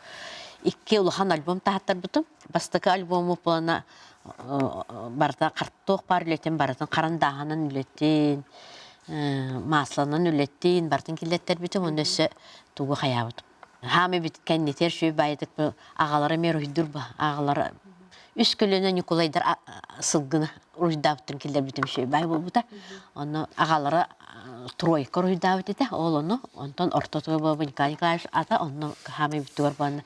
Speaker 3: икки улахан альбом таһаттарбытым. Бастакы альбому буолана барыта туох баар үлэтин барытын харандааһынан үлэтин, масланан үлэтин барытын киллэттэрбитим. Онно өссө тугу хайаабытым. Хаамы бит кэннитер шүй байытык аҕалара эмиэ уруһуйдуур ба аҕалара үс көлүөнэ Ньукулайдар сылгыны уруһуйдаабыттарын киллэрбитим үчүгэй баай буолбута. Онно аҕалара тройка уруһуйдаабыт этэ. Ол ону онтон ортотугар буолбут Николай Николаевич ата онно хаамай бүттүгэр буолан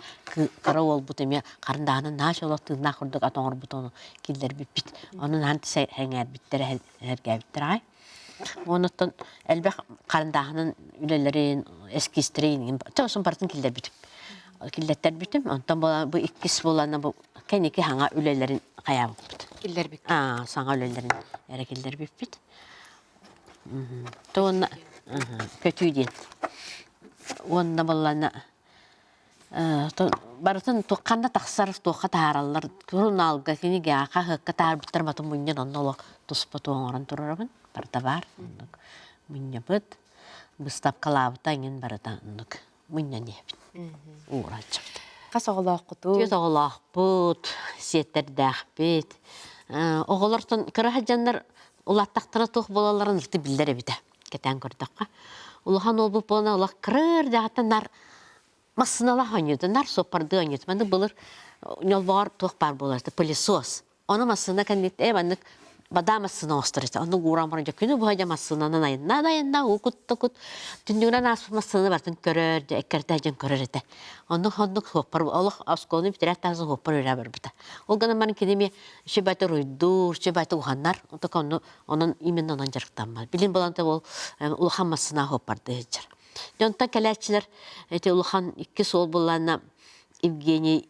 Speaker 3: кыра уолбут эмиэ харандааһынан наһаа чолох тыыннаах курдук ат оҥорбут ону киллэрбиппит. Ону наһаа сэҥээрбиттэрэ сэргээбиттэр аҕай. Онуттан элбэх харандааһынан үлэлэрин, эскизтэрин тоҕуsun барытын киллэрбитим. Киллэттэрбитим. Онтон буолан бу иккис буолан бу кэнники саҥа үлэлэрин хайаабыппыт.
Speaker 1: Киллэрбит.
Speaker 3: Аа, саҥа үлэлэрин эрэ киллэрбиппит. Уонна көтүү диэн. Уонна буоллаана Барытын ханна тахсар, туохха таһаараллар, сурунаалга, кинигэҕэ, хаһыакка таһаарбыттар матын мунньан онно олох туспа туох оҥорон турарабын. Барыта баар. Оннук мунньабыт. Быыстапкалаабыта эҥин барыта оннук мунньан иһэбит. Уурааччыбыт.
Speaker 1: Хас оҕолооххутуй?
Speaker 3: Түөрт оҕолоохпут, сиэттэрдээхпит. Оҕолортон кыра сылдьаннар улааттахтара туох буолалларын ырты биллэр эбитэ. Кэтээн көрдөххө. Улахан уолбут буолан олох кыра эрдэҕиттэн нар массыыналаах оонньуута, нар суоппардыы оонньуута. Маннык былыр ньолбоҕор туох баар буолар пылесос. Ону массыына кэнниттэн маннык бадаа массыына оҥостор этэ. Оннук ууран баран дьэ күнү быһа дьэ массыынанан айаннаан айаннаан уу кутта кут түннүгүнэн ааспыт массыына барытын көрөр, дьэ эккирэтэ дьэн көрөр этэ. Оннук оннук суоппар олох оскуоланы бүтэрээт тахсан суоппар үөрэ барбыта. Ол гынан баран кини эмиэ сүбэтэ уруйдуур, сүбэтэ уһанар. Онтон онну Онон именно онон дьарыктаммат. Билин баланта ол улахан массына хоппарды сылдьар. Дьонтон кэлээччилэр эти улахан икки суол буллаана Евгений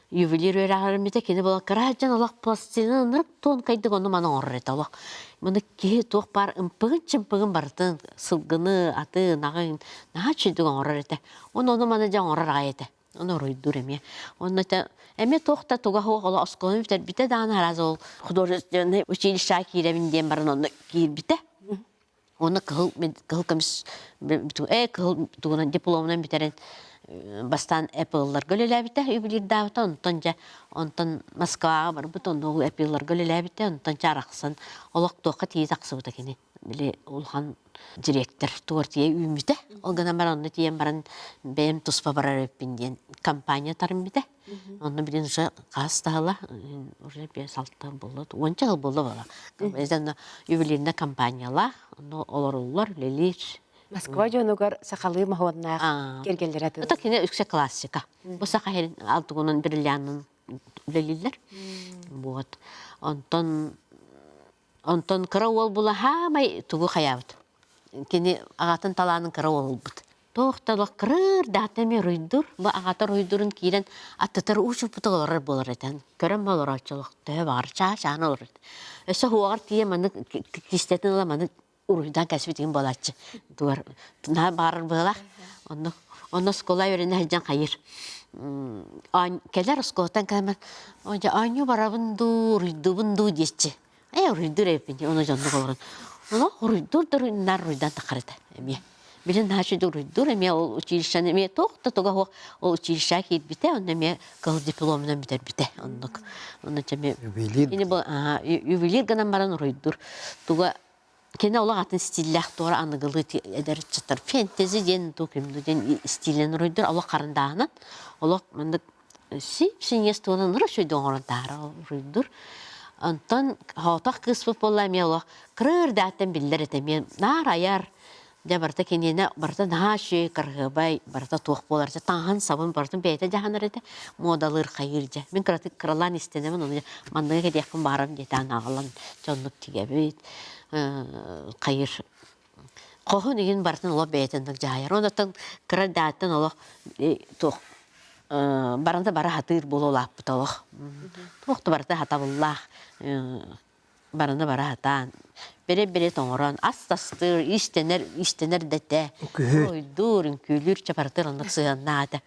Speaker 3: ювелир үөрэҕэр кини була кыра дьон олох пластина ынырык туонкайдык ону маны оҥорор этэ олох. Маны киһи туох баар ымпыгын-чымпыгын барытын сылгыны, аты, ынаҕын наһаа үчүгдүк оҥорор этэ. Ону ону маны дьэ оҥорор аҕай этэ. Ону уруйдуур эмиэ. Онно этэ эмиэ туох да туга суох олох оскуоланы бүтэрбитэ даҕаны араас ол художественнай училищеҕа киирэбин диэн баран онно киирбитэ. Уонна кыһыл кыһыл көмүс э кыһыл тугунан дипломунан бүтэрэн бастаан Apple-ларга үлэлээбитэ юбилейдаабыта онтон дьэ онтон Москваҕа барбыт онно ол Apple-ларга үлэлээбитэ онтон чэ арахсан олох туохха тиийэ тахсыбыта кини били улахан директор тугар тиийэ үүммүтэ. Ол гынан баран онно тиийэн баран бэйэм туспа барар эбиппин диэн компания тарыммыта. Онно билин уже хас таһыла уже 5-6 буолла, уонча сыл буолла буола. Онно ювелирная компаниялаах, онно олоруллар, үлэлиир.
Speaker 1: Москва дьонугар сахалыы моһуоннаах кэргэллэрэ
Speaker 3: Это кини үксэ классика. Бу саха иһин алтыгынан бриллианын үлэлииллэр. Вот. Онтон Онтон кыра уол була хаамай тугу хайаабыт. Кини аҕатын талаанын кыра уол ылбыт. Туох да олох кырыырдаахта эмиэ уруйдуур. Бу аҕата уруйдуурун киирэн аттытар уу чууппутук олорор буолар этэн. Көрөн олорооччу олох төһө баҕар чаа-чаан олорор. Өссө уоҕар тиийэ маннык киистэтин ыла маннык уруһуйдаан кэспитигин буолааччы. Тугар наһаа баҕарар быһыылаах. Онно онно оскуола үөрэнэ сылдьан хайыр. Кэлэр оскуолаттан кэлэн дьэ оонньуу барабын дуу, уруйдуубун дуу диэччи. Ээ уруйдуур эбиппин ону дьоннук олорон. Ону уруйдуур да наар уруйдаан таххар этэ эмиэ. Билин наһаа үчүгэй уруйдуур эмиэ ол училищены эмиэ туох да туга суох ол училищеҕа киирбитэ онно эмиэ кыһыл дипломунан бүтэрбитэ оннук. Онно эмиэ
Speaker 2: Ювелир.
Speaker 3: Ювелир гынан баран уруйдуур. Туга Кини олох атын стиллээх туора аныгылыы эдэр ыччаттар фэнтези диэн дуу ким дуу диэн стилинэн уруйдуур олох харандааһынан олох маннык сип-синньиэс туонан ыры оҥорон таһара уруйдуур. Онтон хоотох кыыспыт буолла эмиэ олох кыра эрдэҕиттэн биллэр этэ эмиэ наар айар дьэ барыта киниэнэ барыта наһаа үчүгэй кыраһыабай барыта туох буолар дьэ таҥаһын сабын барытын бэйэтэ дьаһанар этэ муодалыыр хайыыр дьэ мин кыратык кыралаан истэнэбин ону манныгы кэтиэхпин баҕарам диэтээн аҕалан дьоннук тигэбит хайыр хоһун игин барытын олох бэйэтин дьаһайар онтон кыра дааттан олох туох баранта бара хатыыр буола улааппыт олох туох да барыта хатабыллаах барыны бара сатаан бэрэ-бэрэ тоҥорон ас тастыыр иистэнэр иистэнэр да этэ уруйдуур үҥкүүлүүр чапартыр оннук сыһыаннаах этэ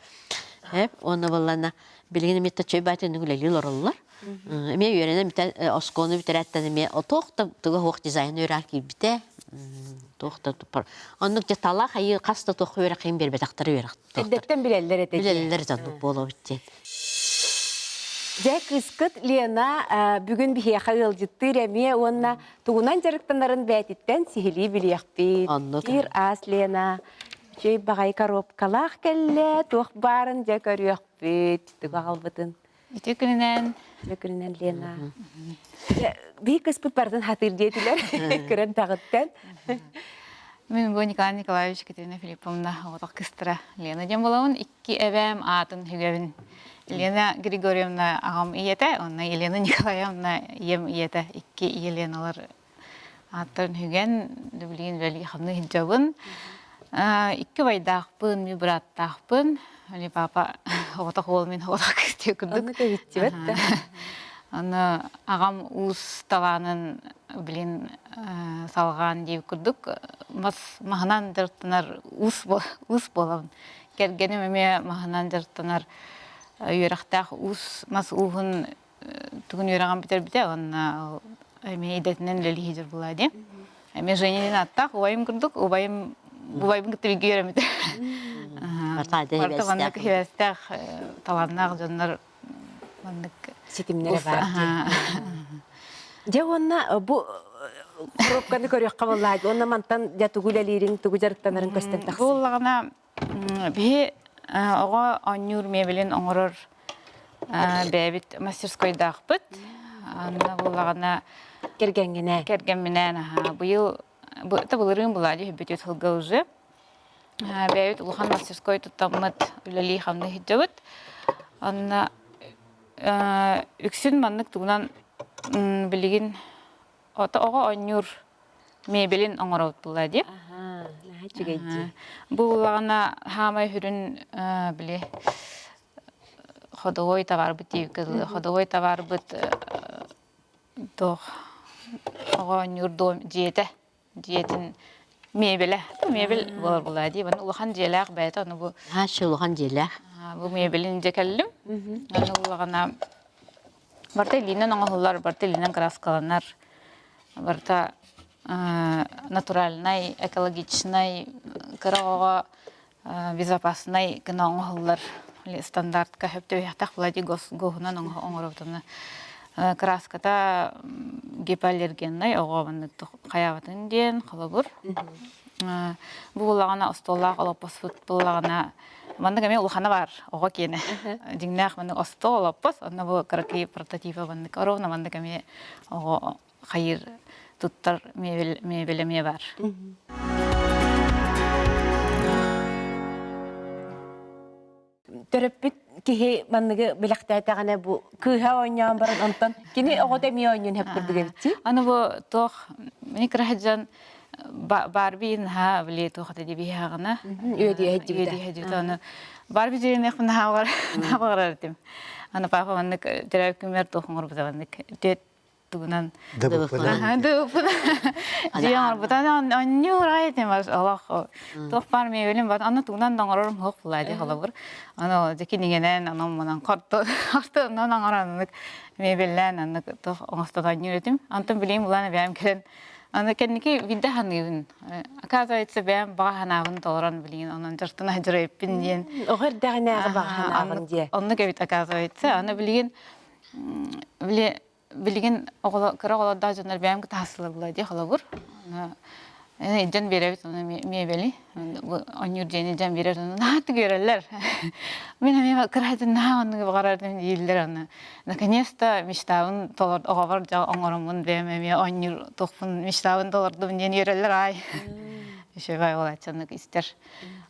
Speaker 3: уонна буоллаана билигин эмиэ чөй баатын үлэлии олороллор эмиэ үөрэнэн бүтэн оскуоланы бүтэрээттэн эмиэ туох да туга суох дизайн үөрэҕэ киирбитэ туох да оннук дьэ тала хайыы хас да туох үөрэххин биэрбэтэхтэрэ үөрэх
Speaker 1: Эрдэттэн билэллэр этэ.
Speaker 3: Билэллэр этэ оннук буолабыт диэн.
Speaker 1: Дьэ, кыыскыт Лена бүгүн биһиэхэ ыалдьыттыыр эмиэ уонна тугунан дьарыктанарын бээтиттэн сиһилии билиэхпит.
Speaker 3: Оннук.
Speaker 1: Киир аас Лена. Үчүгэй баҕайы коробкалаах кэллэ, туох баарын дьэ көрүөхпүт, тугу аҕалбытын.
Speaker 4: Үтүө күнүнэн.
Speaker 1: Үтүө күнүнэн, Лена. Биһи кыспыт барытын хатыыр диэтилэр, көрөн таҕыттан.
Speaker 4: Мин бу Николай Николаевич Екатерина Филипповна оҕотох кыстара Лена диэн буолабын. Икки эбээм аатын хүгэбин. Елена Григорьевна аҕам ийэтэ, уонна Елена Николаевна ийэм ийэтэ. Икки Еленалар ааттарын хүгэн, билигин үлэлии-хамныы сылдьабын. Икки убайдаахпын, ми бырааттаахпын. Али папа оҕотох уол мин оҕотох кыстыы курдук.
Speaker 1: Оннук эбиттибэт да.
Speaker 4: Аны аҕам уус талаанын билин салҕаан диир курдук мас маһынан дьарыктанар уус уус буолабын. Кэргэним эмиэ маһынан дьарыктанар үөрэхтээх уус мас ууһун тугун үөрэҕин бүтэрбитэ уонна эмиэ идэтинэн үлэлии сылдьар буолаа дии. Эмиэ Женя диэн ааттаах убайым курдук убайым убайбын кытта бииргэ үөрэммитэ. Барыта маннык хибэстээх талааннаах дьоннор маннык
Speaker 1: ситимнэрэ баар дии. Дьэ уонна бу коробканы көрүөххэ буоллаа уонна мантан дьэ тугу үлэлиириҥ, тугу дьарыктанарыҥ көстөн тахсар.
Speaker 4: Буоллаҕына Биһи оҕо оонньуур мебелин оҥорор бэйэбит мастерскойдаахпыт. Анна буоллаҕына
Speaker 1: Кэргэҥҥинэ.
Speaker 4: Кэргэмминээн аһаа быйыл это былырыын была дии сылга уже. Бэйэбит улахан мастерской туттаммыт үлэлии-хамныы сылдьабыт. Онно үксүн маннык тугунан билигин оҕо оонньуур мебелин оҥоробут буолла дии.
Speaker 1: Наһаа үчүгэй дии.
Speaker 4: Бу буллаҕына хаамай сүрүн били ходовой товарбыт диэбиккэ дылы ходовой товарбыт туох оҕо оонньуур дом дьиэтэ дьиэтин мебелэ мебель буолар буолла дии манна улахан дьиэлээх бэйэтэ ону бу
Speaker 3: Наһаа улахан дьиэлээх.
Speaker 4: Бу мебелин дьэ кэллим. Аны буллаҕына барыта илиинэн оҥоһуллар, барыта илиинэн кырааскаланар. Барыта натуральнай, экологичнай, кыра оҕоҕо безопаснай гына оҥоһуллар стандартка сөп түбэһиэхтээх буолар гоһунан оҥоробутуна краската гипоаллергеннай оҕо маннык хайаабатын диэн холобур бу буллаҕына остуоллаах олоппоспут буллаҕына маннык эмиэ улахана баар оҕо киэнэ дьиҥнээх маннык остуол олоппос онно бу кыракый прототипа маннык ровно маннык эмиэ оҕо хайыр туттар мебель мебель эмиэ баар.
Speaker 1: Төрөппүт киһи манныгы билэхтээтэҕинэ бу кыыһа оонньоон баран онтон кини оҕото эмиэ оонньуон сөп курдук эбит
Speaker 4: Аны бу туох мини кыраһыдьан Барби наһаа били туох этэ дибиһаҕына
Speaker 1: үөдүйэһэ
Speaker 4: аны Барби дьиэнэх наһаа баҕарар этим. Аны папа маннык төрөөбүт күммэр туох оҥорбута маннык тугунан
Speaker 2: Дыбыппынан.
Speaker 4: дыбыппынан дьиэ оҥорбута онньуур этим олох туох баар мебелин бар аны тугунан да оҥорорум суох буолаа дии холобур аны дьэ кинигэнэн онон манан хорто хорто онон оҥорон оннук мебеллээн оннук туох оҥостон оонньуур этим онтон билигин булан бэйэм кэлэн аны кэнники биирдэ саныыбын оказывается бэйэм баҕа санаабын толорон билигин онон дьартына дьарайыппын диэн
Speaker 1: оҕо эрдэҕинээҕи баҕа санааҕын диэ
Speaker 4: оннук эбит оказывается аны билигин били билигин оҕолор кыра оҕолордоох дьоннор бэйэм кытаһасылар дии холобур илдьэн биэрэбит ону миэбэли оонньуур дьиэни илдьэн биэрэр ону наһаа үөрэллэр мин эмиэ кыраһытын наһаа оннугу баҕарарым дииллэр аны наконец-то мечтабын толор оҕобор дьэ оҥороммун бэйэм эмиэ оонньуур туохпун мечтабын толордум диэн үөрэллэр аай үчүгэй буолааччы истэр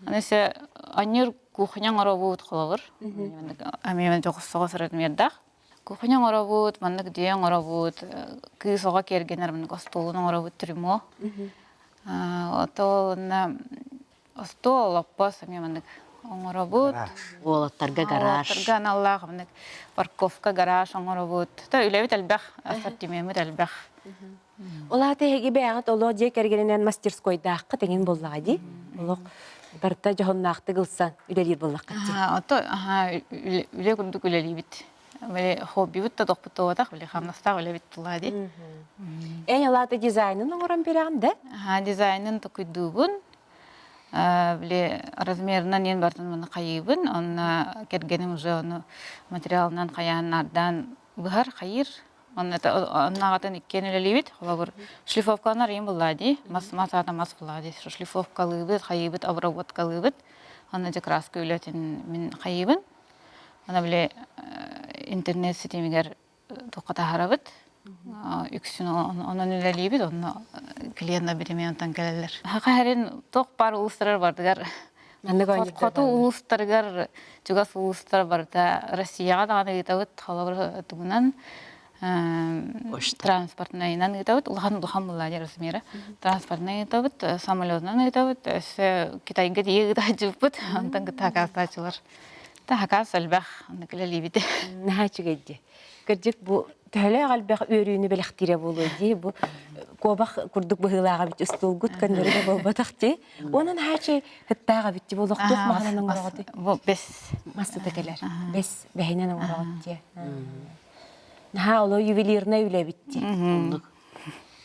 Speaker 4: аны өссө оонньуур кухня оҥоробут холобур эмиэ дьоҕус соҕус размердаах Кухня оҥоробут, маннык дьиэ оҥоробут, кыыс оҕо киэргэнэр маннык остуолун оҥоробут трюмо. Ото уонна остуол, олоппос эмиэ маннык оҥоробут.
Speaker 3: Уолаттарга гараж.
Speaker 4: Уолаттарга аналлаах маннык парковка гараж оҥоробут. То үлэбит элбэх, ассортимеммит элбэх.
Speaker 1: Ол аата эһиги бэйэҕит олох дьиэ кэргэнинэн мастерскойдааххыт эҥин буоллаҕа дии. Олох барыта дьоһуннаахтык ылсан үлэлиир буоллаххыт дии.
Speaker 4: Ото үлэ курдук үлэлиибит. Били хоббибыт да тохпут туотах, били хамнастаах үлэбит тулаа дии.
Speaker 1: Эн ол аата дизайнын оҥорон биэрэҕин да?
Speaker 4: Дизайнын токуйдуубун. Били размерынан иэн бартын маны хайыыбын. Онно кэргэним уже ону материалынан хайаан нардаан быһар, хайыыр. Оннааҕытын иккиэн үлэлиибит. Холобур, шлифовкаланар ийэм буллаа дии. Мас мас аата мас буллаа дии. Шлифовкалыыбыт, хайыыбыт, обработкалыыбыт. Онно дьэ краска үлэтин мин хайыыбын. Аны били интернет ситимигэр туохха таһаарабыт. Үксүн онон үлэлиибит, онно клиеннар биримиэн онтон кэлэллэр. Хаха хэрин туох баар улуустарар бардыгар Хоту улуустарыгар чугас улуустар барыта Россияҕа даҕаны ыытабыт, холобур тугунан транспортнайынан ыытабыт, улахан улахан буллаадьа размера. Транспортнай ыытабыт, самолетунан ыытабыт, өссө Китайга тиийэ ыытааччыбыт, онтон кытта хакаастааччылар. Та хакаас элбэх, оннук үлэлиибит.
Speaker 1: Наһаа үчүгэй дии. Кырдьык бу төһөлөөх элбэх үөрүүнү бэлэхтиирэ буолуо дии. Бу куобах курдук быһыылааҕа бит устуулгут көннөрү да буолбатах дии. Онон хаачы хыттааҕа бит буолуохтуох маһынан оҥороҕут.
Speaker 4: Бу бэс.
Speaker 1: Массыта кэлэр. Бэс бэһинэн оҥороҕут дии. Наһаа оло ювелирнай үлэ эбит дии.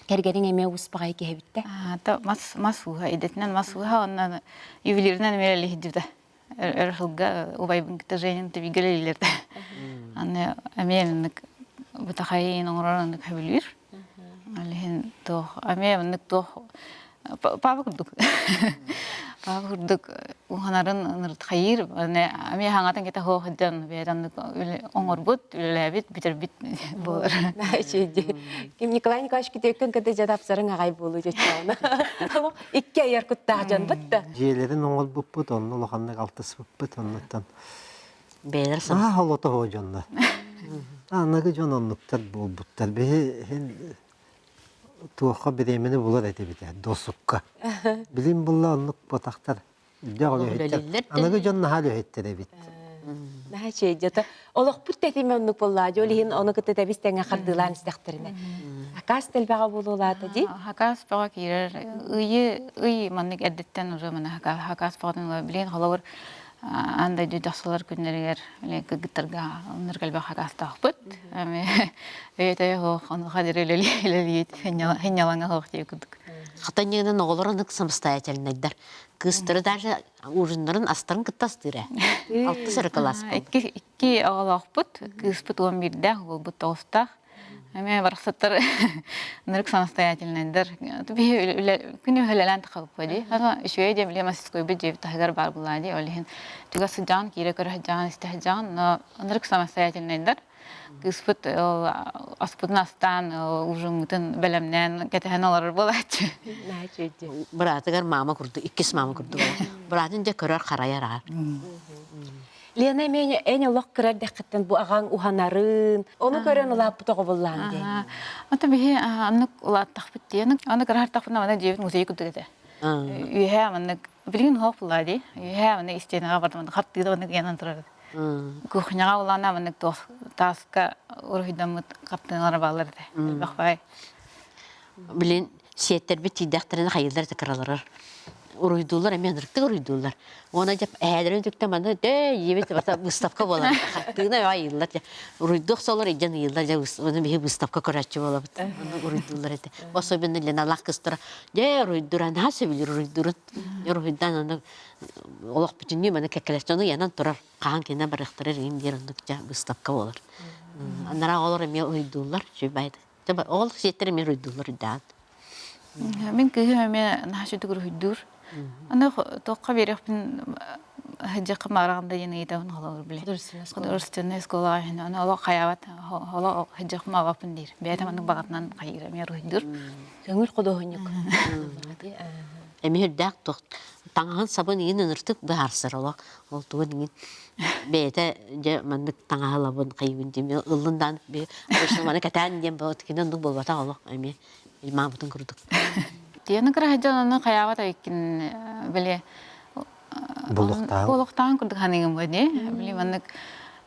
Speaker 1: Кэргэниҥ эмиэ успаҕай киһи эбит
Speaker 4: да. Мас мас ууһа идэтинэн мас ууһа онно ювелирнай эмиэ үлэлиһдибитэ. Өр сылга убайбын кытта Женин тибигэлииллэр да. Аны эмиэ маннык бытахайын оҥорор оннук сөбүлүүр. Ол иһин туох эмиэ маннык туох папа курдук. Папа курдук уһанарын ыныртхайыыр. Аны эмиэ хаҥатын кэтэ суох сылдьан бэйэтэ оннук оҥорбут, үлэлээбит, бүтэрбит буолар.
Speaker 1: Ким Николай Николаевич күтүөккүн кытта дьэ тапсарыҥ аҕай буолуу дьоччоҕуна. Икки айар куттаах дьон бытта.
Speaker 2: Дьиэлэрин оҥорбуппут, онно улаханнык алтыспыппыт, оннуттан
Speaker 3: Бэйэлэр
Speaker 2: аа холотоһо дьоннор. Аныгы дьон оннуктар буолбуттар. Биһи иһин туохха бириэмэни булар этибит ээ, досукка. Билим булла оннук ботахтар. Үлэлииллэр. Аныгы дьон наһаа үлэһиттэр эбит.
Speaker 1: Наһаа үчүгэй Олохпут тэтимэ оннук буоллаа дьол иһин ону кытта тэбис тэҥэ хардыылаан истэхтэринэ. Акаас тэлбэҕэ буолуолаата дии.
Speaker 4: Хакаас бөҕө киирэр. Ыйы ый маннык эрдэттэн уже маны хакаас бөҕөтүн ыла билигин холобур аан дойду дьахсалар күннэригэр кыргыттарга оннур элбэх хакаастаахпыт. Өйө-төйө суох онуоха диэри үлэлиит хинньалаҥа суох дии курдук.
Speaker 3: Хатаньыынан оҕолор ынык самостоятельнайдар. Кыыстары даже ужиннарын астарын кытта астыыр ээ. Алтыс эрэ кылаас
Speaker 4: Икки икки оҕолоохпут, кыыспыт 11-дээх, уолбут 9-таах. Эмиэ барахсаттар ынырык самостоятельнайдар. Биһи күнү үлэлээн тахалыппа дии. Аны үчүгэй диэн билиэм мастерскойбут дьиэбит таһыгар баар буолаа дии. Ол иһин чугас сылдьаҕын, киирэ көрө сылдьаҕын, истэ сылдьаҕын, но ынырык самостоятельнайдар. Кыыспыт ол аспытын астаан, ужиҥҥытын бэлэмнээн кэтэһэн олорор буолааччы.
Speaker 3: Быраатыгар маама курдук, иккис маама курдук. Быраатын дьэ көрөр харайар аҕа.
Speaker 1: Лена эмиэ эн олох кыра эрдэххиттэн бу аҕаҥ уһанарын, ону көрөн улааппыт оҕо буллаан диэн.
Speaker 4: Ата биһи аннык улааттахпыт диэн, аны кыраһартахпына мана дьиэбит музей курдук этэ. Үөһээ маннык билигин суох буллаа дии. Үөһээ маннык истиэнэҕэ бардым, маннык хаттыыда маннык ыйанан турар. Кухняҕа улаана маннык туох тааска уруһуйдаммыт хартыыналар бааллар этэ. Элбэх баай.
Speaker 3: Билин сиэттэрбит тиийдэхтэринэ хайыыллар этэ кыраларар. Уруйдууллар эмиэ ынырыктык уруйдууллар. Уонна дьэ эһээлэрин үтүктэн манна дөө ийэбит барыта выставка буолар. Хартыына ыйыыллар дьэ. Уруйдуох солор илдьэн ыйыыллар дьэ ону биһи выставка көрөөччү буолабыт. Онно уруйдууллар этэ. Особенно Леналаах кыстара дьэ уруйдура наһаа сөбүлүүр уруйдуурун. Уруйдаан аны олох бүтүннүү маны кэккэлэс дьону ыйанан турар хаһан кинэ барыахтара иһин диэн оннук дьэ выставка буолар. Анараа оҕолор эмиэ уруйдууллар үчүгэй Ол сиэттэр эмиэ уруйдууллар үрдээн.
Speaker 4: Мин кыыһым эмиэ наһаа үчүгэй уруһуйдуур. Аны туохха биэриэхпин сылдьыахха баҕараҕын да диэн ыйытабын холобур били. Художественнай школаҕа иһин аны олох хайаабат олох сылдьыахпын баҕарбаппын диир. Бэйэтэ маннык баҕатынан хайыыр эмиэ уруһуйдуур.
Speaker 1: Көҥүл худуоһунньук.
Speaker 3: Эмиэ үрдээх туох таҥаһын сабын иин ыныртык быһаарсар олох ол тугун иҥин бэйэтэ дьэ маннык таҥаһы ылабын хайыбын диэн ыллын даан обычно маны кэтээн диэн кини оннук буолбатах олох эмиэ маамытын курдук
Speaker 4: Тиэни кыраһа ону хайаабат эбиккин били
Speaker 2: Булуохтаан.
Speaker 4: Буолуохтаан курдук ханыгым бу дии. Били маннык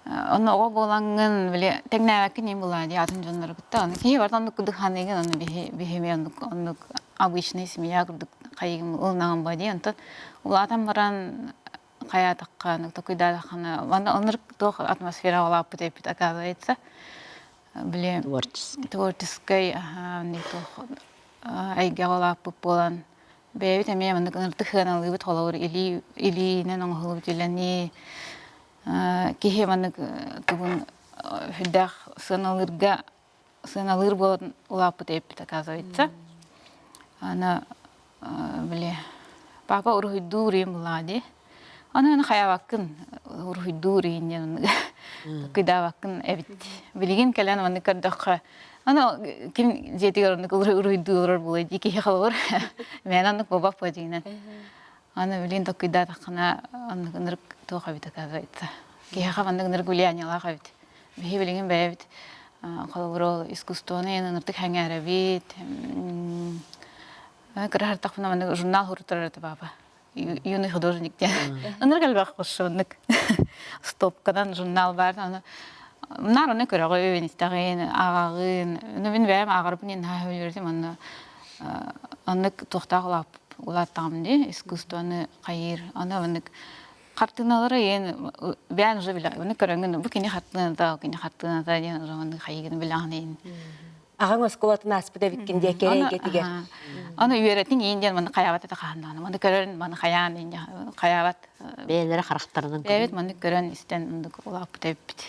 Speaker 4: онно оҕо буолаҥҥын били тэҥнээбэккин иин булаа дии атын дьоннору кытта. Аны киһи барыта оннук курдук ханыгын, ону биһи биһими оннук оннук обычный семья курдук хайыгым ылынаҕым бу дии. Онтон улаатан баран хайаатахха, токуйдаатаххына, манна оннук туох атмосфера улааппыт эппит оказывается. Били
Speaker 3: творческий
Speaker 4: творческий аха туох эйгэҕэ улааппыт буолан бэйэбит эмиэ маннык ыныртык сыаналыыбыт холобур илии илиинэн оҥоһуллубут үлэни киһи маннык тугун сүрдээх сыаналыырга. сыаналыыр буолан улааппыт эбиппит, оказывается. Аны били папа уруһуйдуур ийэм буллаҕа дии. Аны аны хайаабаккын уруһуйдуур ийин диэн оннук кыйдаабаккын эбит. Билигин кэлэн маннык көрдөххө аны ким дьиэтигэр оннук уруһуйдуу олорор буолуой дии киһи холобур мээнэ оннук буолбаппа дьиҥинэн. Аны билигин токкуйдаатаххына оннук ынырык туох эбит оказывается. Киһиэхэ маннык ынырык влияниелаах эбит. Биһи билигин бэйэбит холобур ол искусствоны ыныртык сэҥээрэбит. Кыраһартахпына маннык журнал суруттарар этэ папа. Юный художник диэн. Ынырык элбэх хошшоннук. Стопканан журнал бар. Аны наар оны көрөҕүн, истэҕин, ааҕаҕын. Ну мин бэйэм ааҕарбын иһин наһаа сөбүлүүр Манна оннук туохтаах улааттаҕым дии искусствоны хайыыр. Аны маннык хартыыналары иэн бэйэн уже билэ ону көрөҥүн бу кини хартыыната кини хартыыната диэн уже маннык хайыгын билэҕин иин.
Speaker 1: Аҕаҥ оскуолатын ааспыт эбиккин диэ кэрэйгэтигэр.
Speaker 4: Аны үөрэтиҥ иин диэн маны хайаабат этэ хаһан маны көрөн маны хайаан иин хайаабат.
Speaker 3: Бэйэлэрэ харахтарынан
Speaker 4: Бэйэбит маннык көрөн истэн оннук улааппыт эбиппит.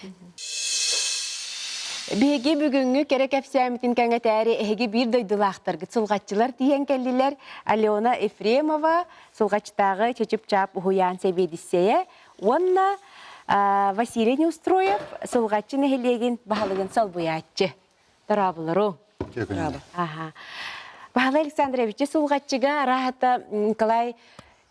Speaker 1: Биһиги бүгүҥҥү кэрэ кэпсээммитин кэҥэтээри эһиги биир дойдулаахтаргыт сулҕаччылар тиийэн кэллилэр. Алена Ефремова, Сулҕаччытааҕы Чычып-Чаап уһуйаан сэбиэдиссэйэ уонна Василий Неустроев, Сулҕаччы нэһилиэгин баһылыгын солбуйааччы. Дорооболору. Аха. Баһылай Александрович, Сулҕаччыга араһата Николай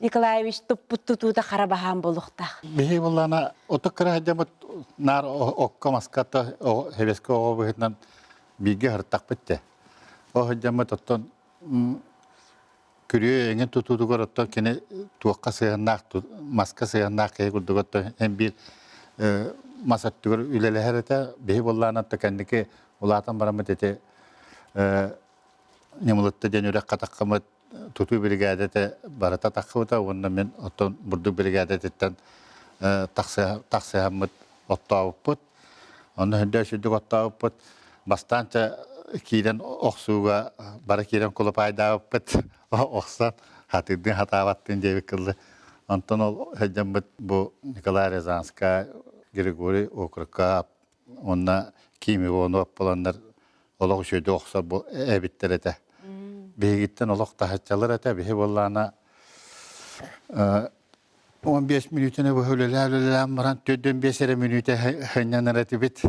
Speaker 1: Николаевич туппут тутуута хара баһаан буолуохтаах.
Speaker 5: Биһи буллана оту кыра дьамыт наар окко маската хебеске оҕо быһытынан бииргэ хартахпыт те. О дьамыт оттон күрүө эҥин тутуутугар оттон кини туохха сыһыаннаах маска сыһыаннаах киһи курдук оттон эн биир мас өттүгэр үлэлэһэр этэ. Биһи буоллаан отто кэнники улаатан бараммыт ити Ньымылытта диэн үрэх хатаххамыт тутуу биригээдэтэ барыта таххыбыта уонна мин оттон бурдук биригээдэтиттэн тахсыһаммыт оттообуппут. Онно үрдэ сүрдүк оттообуппут. Бастаан ча киирэн охсууга бары киирэн кулапаайдаабыппыт. Охсон хатыырдыын хатаабаттыын диэбит кыллы. Онтон ол сылдьаммыт бу Николай Рязанскай, Григорий Окрукап уонна Ким Иванов буоланнар олох үчүгэйдик охсор бу эбиттэр этэ. Биһигиттэн олох таһыччалар этэ. Биһи буоллаана 15 мүнүүтэни быһа үлэлээн-үлэлээн баран 45 эрэ мүнүүтэ сынньанар этибит.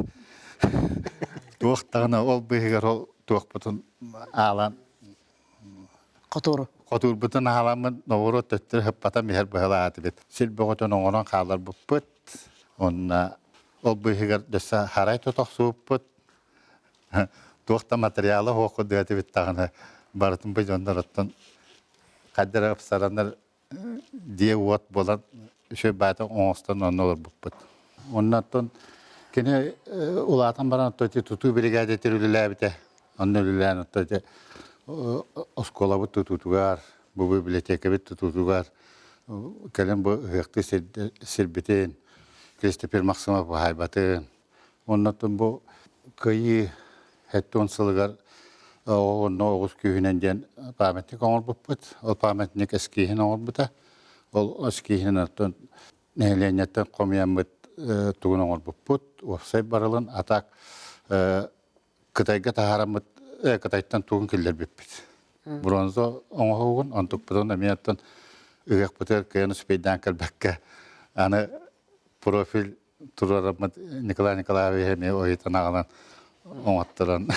Speaker 5: Туох даҕаны ол быыһыгар ол туохпутун аалан
Speaker 3: Хотууру.
Speaker 5: Хотуурбутун ааламмыт ноҕуруот төттөрү хыппатан иһэр быһалаатыбыт. Сир бөҕөтүн оҥорон хаалларбыппыт. Уонна ол быыһыгар дөссө харай тотохсубуппут. Туох да материала суох курдук этибит даҕаны барытын бу дьоннор оттон хайдара ыпсараннар дьиэ-уот буолан үчүгэй баайта оҥостон онно олорбуппут. Онно оттон кини улаатан баран оттон ити тутуу биригээдэтигэр үлэлээбитэ. Онно үлэлээн оттон ити оскуолабыт тутуутугар, бу библиотекабыт тутуутугар кэлин бу ыһыахтыы сирбитин Кристопер Максимов баһаайбатын Оннуттан бу Кыайыы 70 сылыгар онно оҕус күүһүнэн диэн памятник оҥорбуппут. Ол памятник эскииһин оҥорбута. Ол эскииһин оттон нэһилиэнньэттэн хомуйаммыт тугун оҥорбуппут. Уопсай барылын а так Кытайга таһаараммыт Кытайтан тугун киллэрбиппит. Бронза оҥоһугун онтукпутун эмиэ оттон ыһыахпытыгар кыайан успейдаан кэлбэккэ аны профиль туруораммыт Николай Николаевич эмиэ ойутан аҕалан оҥотторон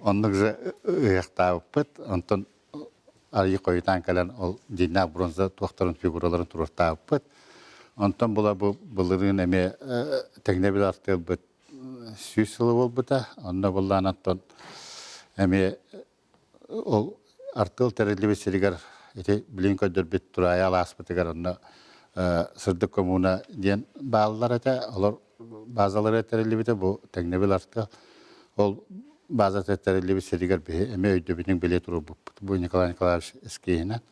Speaker 5: оннук же ыһыахтаабыппыт. Онтон арыйы хойутаан кэлэн ол дьиҥнээх бронза туохтарын фигураларын туруортаабыппыт. Онтон була бу былырыын эмиэ тэҥнэбил артыалбыт 100 сылы буолбута. Онно буллаан оттон эмиэ Ол артыал тэриллибит сиригэр ити билин көрдөрбүт Тураайа алааспытыгар онно Сырдык коммуна диэн бааллар этэ. Олор базалара тэриллибитэ бу тэҥнэбил артыал. Ол базата тэриллибит сиригэр биһи эмиэ өйдөбүнньүк билиэ туруорбуппут. Бу Николай Николаевич эскииһинэн.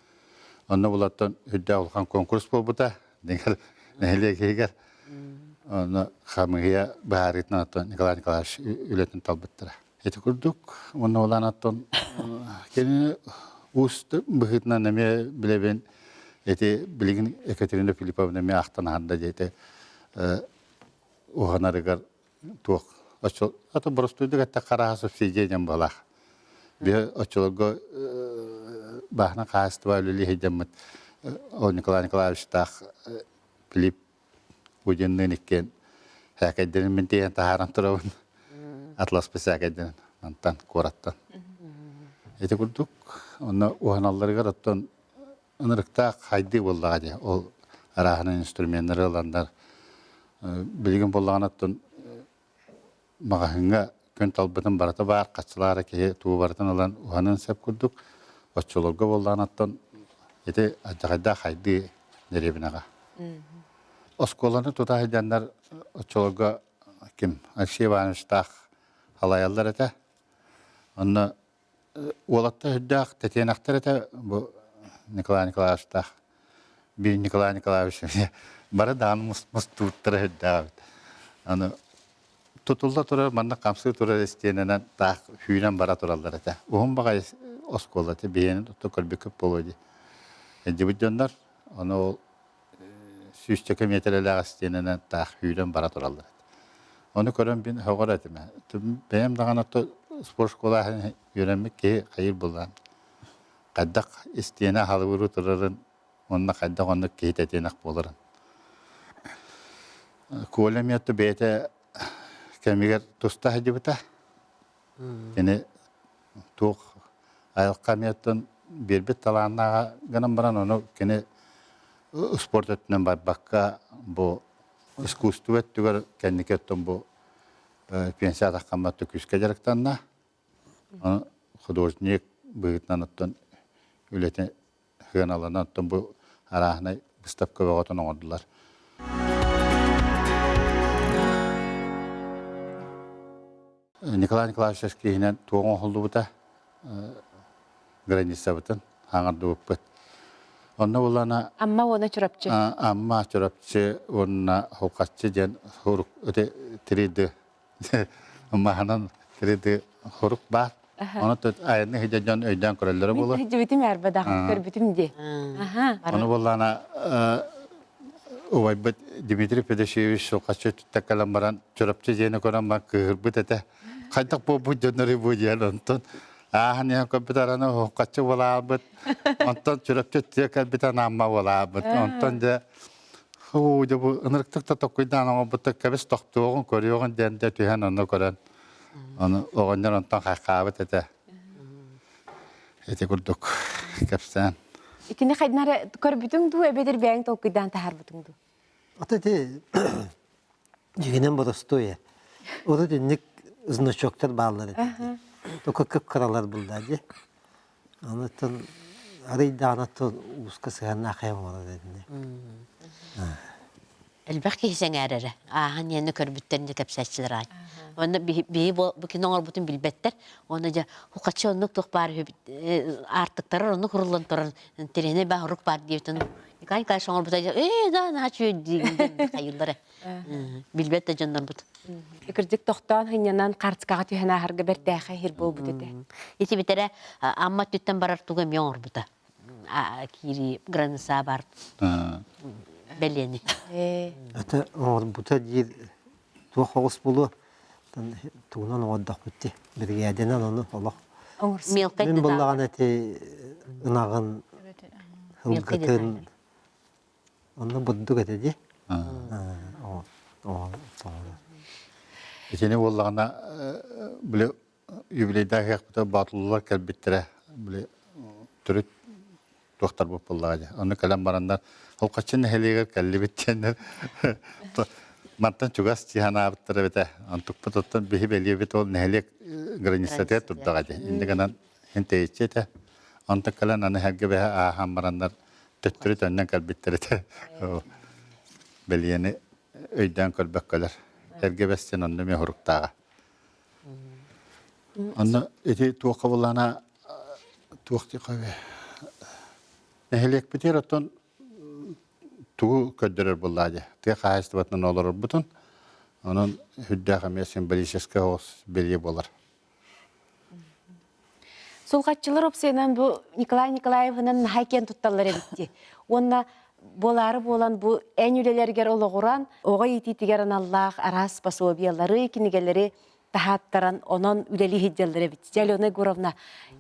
Speaker 5: Онно булаттан үрдээх улахан конкурс буолбута. Дигэр нэһилиэк иһигэр. Онно хамыыһыйа быһаарыытынан оттон Николай Николаевич үлэтин талбыттара. Ити курдук уонна улаан оттон кинини уус быһыытынан эмиэ билэбин ити билигин Екатерина Филипповна эмиэ ахтан аһарда диэтэ уһанарыгар туох Оччо ата боростуойдук эттэххэ арааһа субсидия диэн быһалаах. Биһи оччолорго бааһына хаһаайыстыба үлэлии сылдьаммыт ол Николай Николаевичтаах Филипп Гудинныын иккиэн сээкэйдэрин мин тиэйэн таһааран турабын. Атласпыт сээкэйдэрин мантан куораттан. Ити курдук онно уһаналларыгар оттон ынырыктаах хайдыы буоллаҕа дии. Ол арааһынан инструменнары ыланнар билигин буоллаҕына оттон маҕаһыыҥҥа күн талбытын барыта баар, хаччылаара киһи тугу барытын ылан уһаныан сөп курдук. Оччолорго буоллаҕына оттон ити алдьархайдаах хайдыы дэриэбинэҕэ. Оскуоланы тута сылдьаннар оччолорго ким Алексей Ивановичтаах халайаллар этэ. Онно уолаттар үрдээх тэтиэнэхтэр этэ бу Николай Николаевичтаах. Биир Николай Николаевич бары даҕаны мустубуттара үрдээх эбит. Аны тутулла турар манна хамсыы турар истиэнэнэн таах сүүрэн бара тураллар этэ. Уһун баҕайы оскуола этэ биһиэнин тута көрбүккүт буолуо дии. Илдьибит дьоннор ону ол сүүсчэкэ миэтэрэлээх истиэнэнэн таах сүүрэн бара тураллар этэ. Ону көрөн мин сөҕөр этим. Бэйэм даҕаны спорт школа үөрэммит киһи хайыр буллаан хайдах истиэнэ халыбырыы турарын уонна хайдах оннук киһи тэтиэнэх буоларын. Коля эмиэ бэйэтэ кэмигэр туста сылдьыбыта. Кини туох айылҕа эмиэттэн биэрбит талааннааҕа гынан баран ону кини спорт өттүнэн барбакка бу искусство өттүгэр кэнники өттүн бу пенсия таххаммат күүскэ дьарыктанна. Ону художник быһыытынан оттон үлэтин сыаналанан оттон бу арааһынай быыстапка бөҕөтүн оҥордулар. Николай Николаевич эскиһинэн туох оҥоһуллубута границабытын хаҥардыбыппыт. Онно булана
Speaker 1: Амма уонна Чурапчы.
Speaker 5: Амма, Чурапчы уонна Холкаччы диэн хорук 3D Маһынан 3D хорук баар. Ону айанны сылдьан дьон өйдөөн көрөллөрө буолар.
Speaker 1: Сылдьыбытым арбадаҕын көрбүтүм дии.
Speaker 5: Ону буоллаана убайбыт Дмитрий Федосеевич Сулхаччы өттүттэн кэлэн баран Чурапчы дьиэни көрөн баран кыыһырбыт этэ. Хайдах буолбут дьоннору бу диэн онтон ааһан иһэн көрбүт араны Сулхаччы буолаабыт. Онтон Чурапчы өттүгэр кэлбит анаамма буолаабыт. Онтон дьэ Оо, дьэ бу ынырыктык да токкуйдаан оҥорбуттар кэбис тохтуоҕун, көрүөҕүн диэн дэ түһэн онно көрөн ону оҕонньор онтон хайхаабыт этэ. Ити курдук кэпсээн.
Speaker 1: Итини хайдах көрбүтүҥ дуу эбэтэр бэйэҥ толкуйдаан таһаарбытыҥ дуу?
Speaker 2: Ата ити дьиҥинэн боростуой Урут инник значоктар бааллар этэ. Только кып-кыралар булла дии. Онуттан арыйдаҕына ууска сыһыаннаах хайа оҥорор этинэ.
Speaker 3: Элбэх киһи сэҥээрэрэ. Ааһан иһэнэ көрбүттэрин дьэ кэпсээччилэр аай. Уонна биһи бу кино оҥорбутун билбэттэр. Уонна дьэ хукаччы оннук туох баар үһү аартыктарар оннук уруллан турар тириэнэ баа урук баар диэбитин Николай Николаевич оҥорбута ээ да наһаа үчүгэй диэн хайыыллара. Билбэт да дьоннорбут.
Speaker 1: Кырдьык тохтоон сынньанан карточкаҕа түһэн ааһарга бэртээхэй иһир буолбут этэ.
Speaker 3: Ити бүтэрэ Амма өттүттэн барар тугу эмиэ оҥорбута. Киирии граница бар бэлиэни.
Speaker 2: Это оҥорбута диир туох оҕус буолуо тугунан оҥордохпут дии. Биригээдэнэн ону олох.
Speaker 3: Мелкай
Speaker 2: Мин буллаҕына ити ынаҕын ылгытын Онно бурдук этэ дии.
Speaker 5: Итини буоллаҕына били юбилейдаах ыһыахпытыгар боотулулар кэлбиттэрэ били төрүт туохтарбыт буоллаҕа дии. Ону кэлэн бараннар Холкоччу нэһилиэгэр кэллибит диэннэр мантан чугас дии санаабыттар эбитэ. Онтукпут оттон биһи бэлиэбит ол нэһилиэк границатыгар турдаҕа дии. Инньэ гынан иһин тэйиччи этэ. Онтон кэлэн аны эһэргэ бэһэ ааһан бараннар төттөрү төннөн кэлбиттэр этэ. Бэлиэни өйдөөн көрбөккөлөр. Эргэ бэстин онно эмиэ хоруктааҕа. Онно ити туохха буллаана туох диэххэ нэһилиэкпитигэр оттон тугу көрдөрөр буоллаа дии. Тыа хаһаайыстыбатынан олорорбутун онон үрдээх эмиэ символическай оҕус бэлиэ буолар.
Speaker 1: Сулҕаччылар опсайынан бу Николай Николаевынан наһаа киэн тутталлар эбит дии. Уонна Буолаары буолан бу эн үлэлэргэр олоҕуран оҕо иитиитигэр аналлаах араас пособиелары, кинигэлэри таһааттаран онон үлэлии сылдьаллар эбит. Дьэ, Алена Егоровна,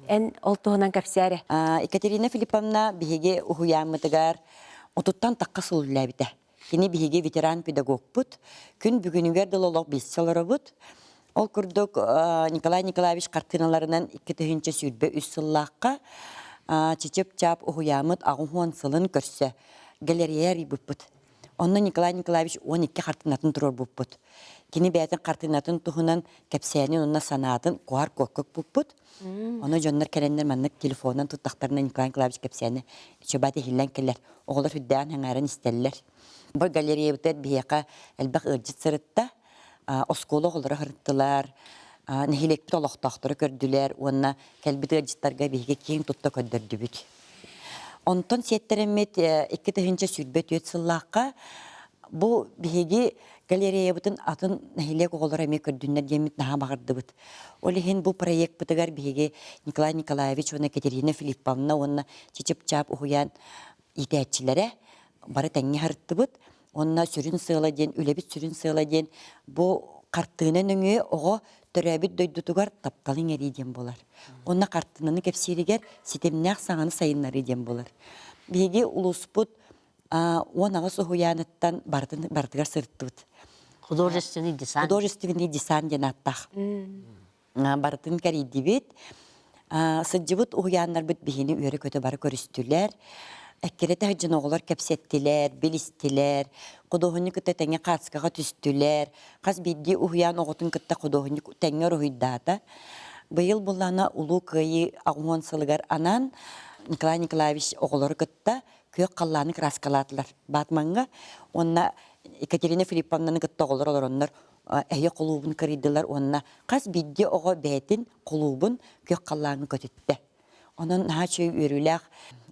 Speaker 1: эн ол туһунан кэпсээ
Speaker 6: Екатерина Филипповна биһиги уһуйааммытыгар отуттан тахха сыл үлэлээбитэ. Кини биһиги ветеран-педагогпут. Күн бүгүнүгэр дылы олох билсэ олоробут. Ол курдук Николай Николаевич хартыыналарынан 2023 сыллаахха Чичип-Чап уһуйааммыт 80 сылын көрсө галерея арыйбыппыт. Онно Николай Николаевич 12 хартыынатын туруорбуппут. Кини бэйэтин хартыынатын туһунан кэпсээнин уонна санаатын куһар куокка укпуппут. Ону дьоннор кэлэннэр маннык телефонунан туттахтарына Николай Николаевич кэпсээнэ чөбат иһиллэн кэлэр. Оҕолор үрдээн сэҥээрэн истэллэр. Бу галереябытыгар биһиэхэ элбэх ыалдьыт сырытта. Оскуола оҕолоро сырыттылар, нэһилиэкпит олохтоохторо көрдүлэр уонна кэлбит ыалдьыттарга биһиги киэҥ тутта көрдөрдүбүт. Онтон сиэттэрэммит 2024 сыллаахха бу биһиги галереябытын атын нэһилиэк оҕолоро эмиэ көрдүннэр диэммит наһаа баҕардыбыт. Ол иһин бу проекпытыгар биһиги Николай Николаевич уонна Екатерина Филипповна уонна Чичип-Чап уһуйаан иитээччилэрэ бары тэҥҥэ сырыттыбыт. Уонна сүрүн сыала диэн, үлэбит сүрүн сыала диэн бу хартыына нөҥүө оҕо төрөөбүт дойдутугар тапталы иҥэрии диэн буолар. Уонна хартыынаны кэпсииригэр ситимнээх саҥаны сайыннарыы диэн буолар. Биһиги улууспут 18 уһуйааныттан барытын барытыгар сырыттыбыт.
Speaker 3: Художественный десант.
Speaker 6: Художественный десант диэн ааттаах. Барытын кэрийдибит. Сылдьыбыт уһуйааннарбыт биһини үөрэ-көтө бары көрүстүлэр. Эккирэтэ сылдьан оҕолор кэпсэттилэр, билистилэр, худуоһунньук кытта тэҥҥэ хаацкаҕа түстүлэр. Хас биирдии уһуйаан оҕотун кытта худуоһунньук тэҥҥэ уруһуйдаата. Быйыл буллаана Улуу Кыайыы 80 сылыгар анаан Николай Николаевич оҕолору кытта күөх халлааны кырааскалаатылар Батмаҥҥа уонна Екатерина Филипповнаны кытта оҕолор олороннор эһи кулуубун кырыйдылар уонна хас биирдии оҕо бэйэтин кулуубун күөх халлааҥҥа көтүттэ. Онон наһаа үчүгэй үөрүүлээх,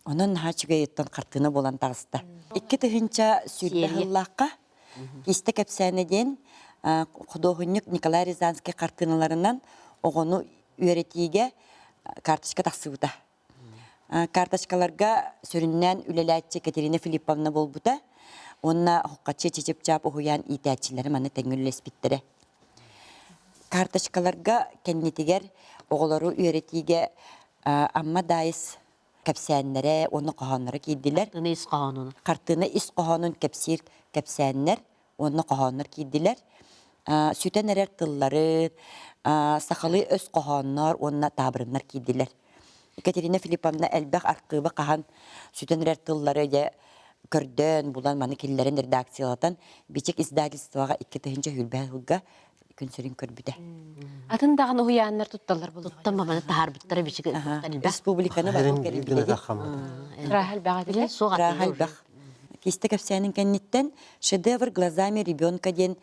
Speaker 6: онон наһаа үчүгэйиттэн хартыына буолан таҕыста. 2020 сыллаахха Киистэ кэпсээнэ диэн худуоһунньук Николай Рязанский хартыыналарынан оҕону үөрэтиигэ карточка тахсыбыта. Карточкаларга сүрүннээн үлэлээччи Катерина Филипповна буолбута уонна Хоххаччы Чичип-Чап уһуйаан иитээччилэрэ манна тэҥҥэ үлэлэспиттэрэ. Карточкаларга кэннитигэр оҕолору үөрэтиигэ Амма Даайыс кэпсээннэрэ уонна хоһоонноро киирдилэр.
Speaker 3: Хартыына ис хоһоонун.
Speaker 6: Хартыына ис хоһоонун кэпсиир кэпсээннэр уонна хоһооннор киирдилэр. Сүтэн эрэр тыллары, сахалыы өс хоһооннор уонна таабырыннар киирдилэр. Екатерина Филипповна элбэх архыыбы хаһан сүтэн эрэр тыллары дьэ көрдөөн, булан маны киллэрэн редакциялатан Бичик издательствоҕа 2020 сылга күн сирин көрбүтэ.
Speaker 1: Атын даҕаны уһуйааннар тутталлар буоллаҕа.
Speaker 3: Туттан маманы таһаарбыттара бичик
Speaker 6: Республиканы барыл кэлбит.
Speaker 1: Раһа элбэх этилэр.
Speaker 3: Суох
Speaker 6: Раһа элбэх. Кисте кэпсээнин кэнниттэн «Шедевр глазами ребенка» диэн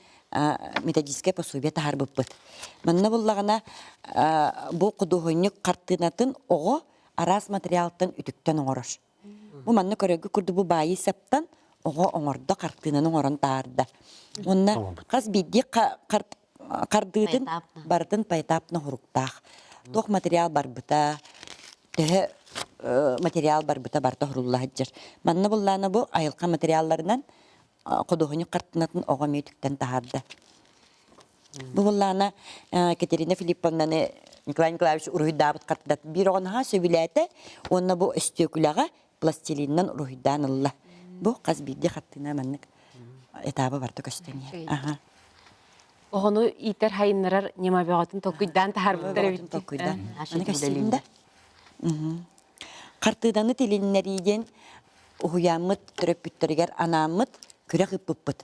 Speaker 6: методическое пособие таһаарбыппыт. Манна буллаҕына бу худуоһунньук хартыынатын оҕо араас материалтан үтүктэн оҥорор. Бу манна көрөргө курдук бу баайыы саптан оҕо оҥордо, хартыынаны оҥорон таһаарда. Уонна хас биирдии хардыытын барытын поэтапно хуруктаах. Туох материал барбыта, төһө материал барбыта барыта хурулла сылдьар. Манна буллаана бу айылҕа материалларынан худуоһунньук хартыынатын оҕо эмиэ үтүктэн таһаарда. Бу буллаана Катерина Филипповнаны Николай Николаевич уруһуйдаабыт хартыынатын биир оҕо наһаа сөбүлээтэ уонна бу өстүөкүлэҕэ пластилинынан уруһуйдаан ылла. Бу хас биирдии хартыына маннык этаба барыта көстөн иһэр.
Speaker 1: Оҕону иитэр хайыннарар ньыма бөҕөтүн толкуйдаан таһаарбыттар эбит.
Speaker 6: Толкуйдаан. Аны көстүүм да. Хартыынаны тилиннэрии диэн уһуйааммыт төрөппүттэригэр анааммыт күрэх ыыппыппыт.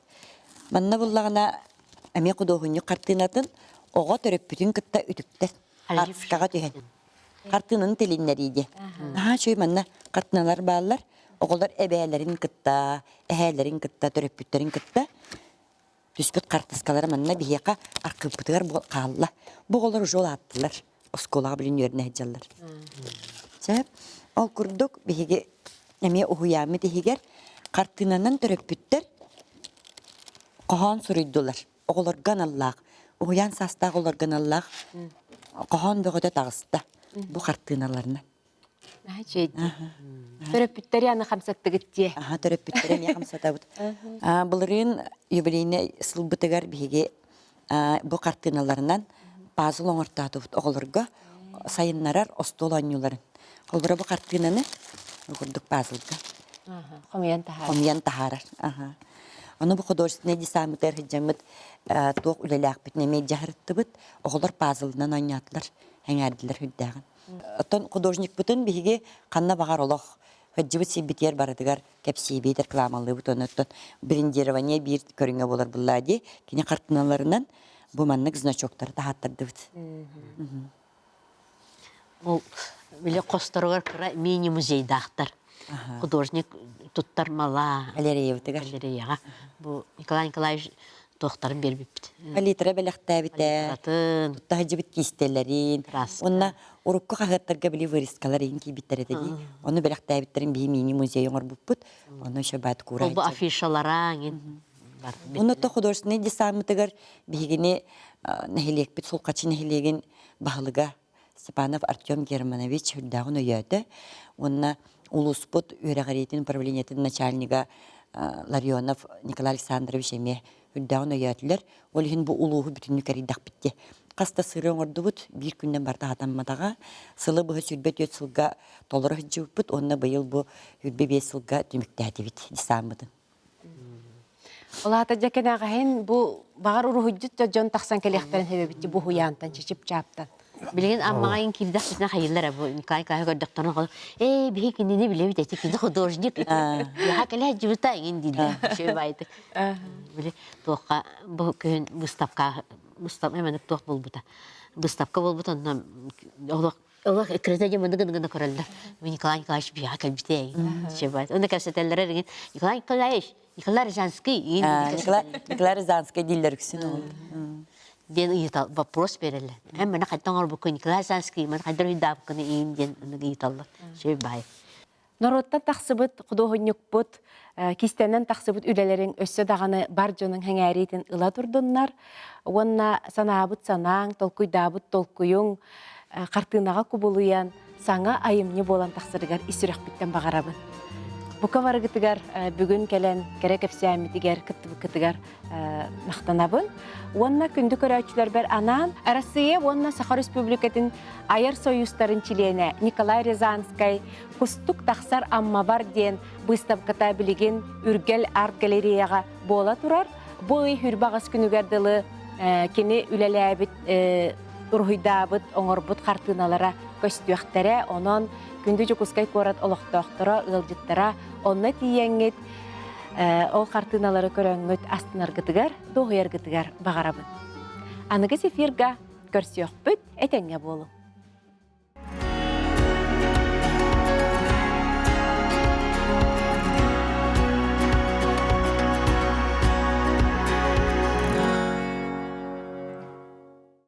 Speaker 6: Манна буллаҕына эмиэ худуоһунньук хартыынатын оҕо төрөппүтүн кытта үтүктэр. Хаартыскаҕа түһэн. Хартыынаны тилиннэрии диэн. Наһаа үчүгэй манна хартыыналар бааллар. Оҕолор эбээлэрин кытта, эһээлэрин кытта, төрөппүттэрин кытта түспүт хартыскалара манна биһиэхэ архыыппытыгар хаалла. Бу оҕолор уже улааттылар. Оскуолаҕа билин үөрэнэ сылдьаллар. Сөп. Ол курдук биһиги эмиэ уһуйааммыт иһигэр хартыынанан төрөппүттэр хоһоон суруйдулар. Оҕолорго аналлаах, уһуйаан саастаах оҕолорго аналлаах хоһоон бөҕөтө таҕыста бу хартыыналарынан.
Speaker 1: Наһаа үчүгэй. Төрөппүттэри аны хамсаттыгыт дии.
Speaker 6: Аха, төрөппүттэри эмиэ хамсатабыт. Былырыын юбилейнай сылбытыгар биһиги бу хартыыналарынан пазл оҥортоотубут оҕолорго сайыннарар остуол оонньууларын. Холобура бу хартыынаны курдук пазлга
Speaker 1: хомуйан таһаарар.
Speaker 6: Хомуйан таһаарар. Аха. Ону бу художественнай десаммытыгар сылдьаммыт туох үлэлээхпитин эмиэ дьаһарыттыбыт. Оҕолор пазлынан оонньоотулар, эҥээрдилэр үрдээҕин. Оттон художникпытын биһиги ханна баҕар олох сылдьыбыт сирбитигэр барытыгар кэпсиибит, рекламалыыбыт уонна оттон брендирование биир көрүҥэ буолар буллаа дии. Кини хартыыналарынан бу маннык значоктары таһааттардыбыт.
Speaker 3: Ол били хосторугар кыра мини-музейдаахтар. Художник туттар мала.
Speaker 6: Галереябытыгар.
Speaker 3: Галереяҕа. Бу Николай Николаевич туохтарын биэрбиппит.
Speaker 6: Палитра бэлэхтээбитэ.
Speaker 3: Палитратын.
Speaker 6: Тутта сылдьыбыт киистэлэрин. Уонна урукку хаһыаттарга били вырезкалар иһин киирбиттэр этэ дии. Ону бэлэхтээбиттэрин биһи мини-музей оҥорбуппут. Ону еще баат куура
Speaker 3: Ол бу афишалара иҥин.
Speaker 6: Онно то художественный десаммытыгар биһигини нэһилиэкпит Сулхачы нэһилиэгин баһылыга Степанов Артем Германович үрдээҕин өйөөтө уонна улууспут үөрэҕириитин управлениетын начальнига Ларионов Николай Александрович эмиэ үрдээҕин өйөөтүлэр. Ол иһин бу улууһу бүтүннүү кэрийдэхпит дии. Хас да сырыы оҥордубут, биир күннэн барыта хатамматаҕа. Сылы быһа 24 сылга толоро сылдьыбыппыт уонна быйыл бу 25 сылга түмүктээтибит десаммытын.
Speaker 1: Ол аата дьэ кэнэҕэһин бу баҕар уруһуйдьут да дьон тахсан кэлиэхтэрин сөбөбүт бу уһуйаантан чичип-чааптан.
Speaker 3: Билигин Аммаҕа иҥ киирдэхпитинэ хайыыллар бу Николай Николаевич көрдөхтөрүнэ ээ биһи кинини билэбит эти кини художник яха кэлэ сылдьыбыта иҥин дииллэр үчүгэй баайдык били туохха бу күһүн выставка выставка эмэник туох буолбута выставка буолбут онно олох олох иккирэтэ дьэ маны гына көрөллөр Николай Николаевич биһиэхэ кэлбитэ үчүгэй онно кэпсэтэллэрэ эригин Николай Николаевич Николай Рязанский
Speaker 6: Николай Рязанский дииллэр үксүн ол
Speaker 3: диэн ыйытал вопрос береллер. Эн маны хайдан оҥорбуккун Николай Рязанский маны хайдан ыйдаабыккын иин диэн ыйыталлар. Үчүгэй баай.
Speaker 1: Норуоттан тахсыбыт худуоһунньукпут, кистэнэн тахсыбыт үлэлэриҥ өссө даҕаны бар дьонуҥ сэҥээриитин ыла турдуннар уонна санаабыт санааҥ, толкуйдаабыт толкуйуҥ хартыынаҕа кубулуйан саҥа айымньы буолан тахсарыгар ис сүрэхпиттэн баҕарабын. Бука барыгытыгар бүгүн кэлэн кэрэ кэпсээммитигэр кыттыбыккытыгар махтанабын. Уонна күндү көрөөччүлэрбэр анаан Арассыыйа уонна Саха Республикатын айар сойуустарын чилиэнэ Николай Рязанскай «Кустук тахсар Аммабар» диэн быыстапката билигин Үргэл арт-галереяҕа буола турар. Бу ый хүрбаҕас күнүгэр дылы кини үлэлээбит уруһуйдаабыт, оҥорбут хартыыналара көстүөхтэрэ. Онон күндү Дьокуускай куорат олохтоохторо, ыалдьыттара онно тиийэҥҥит ол хартыыналары көрөҥҥүт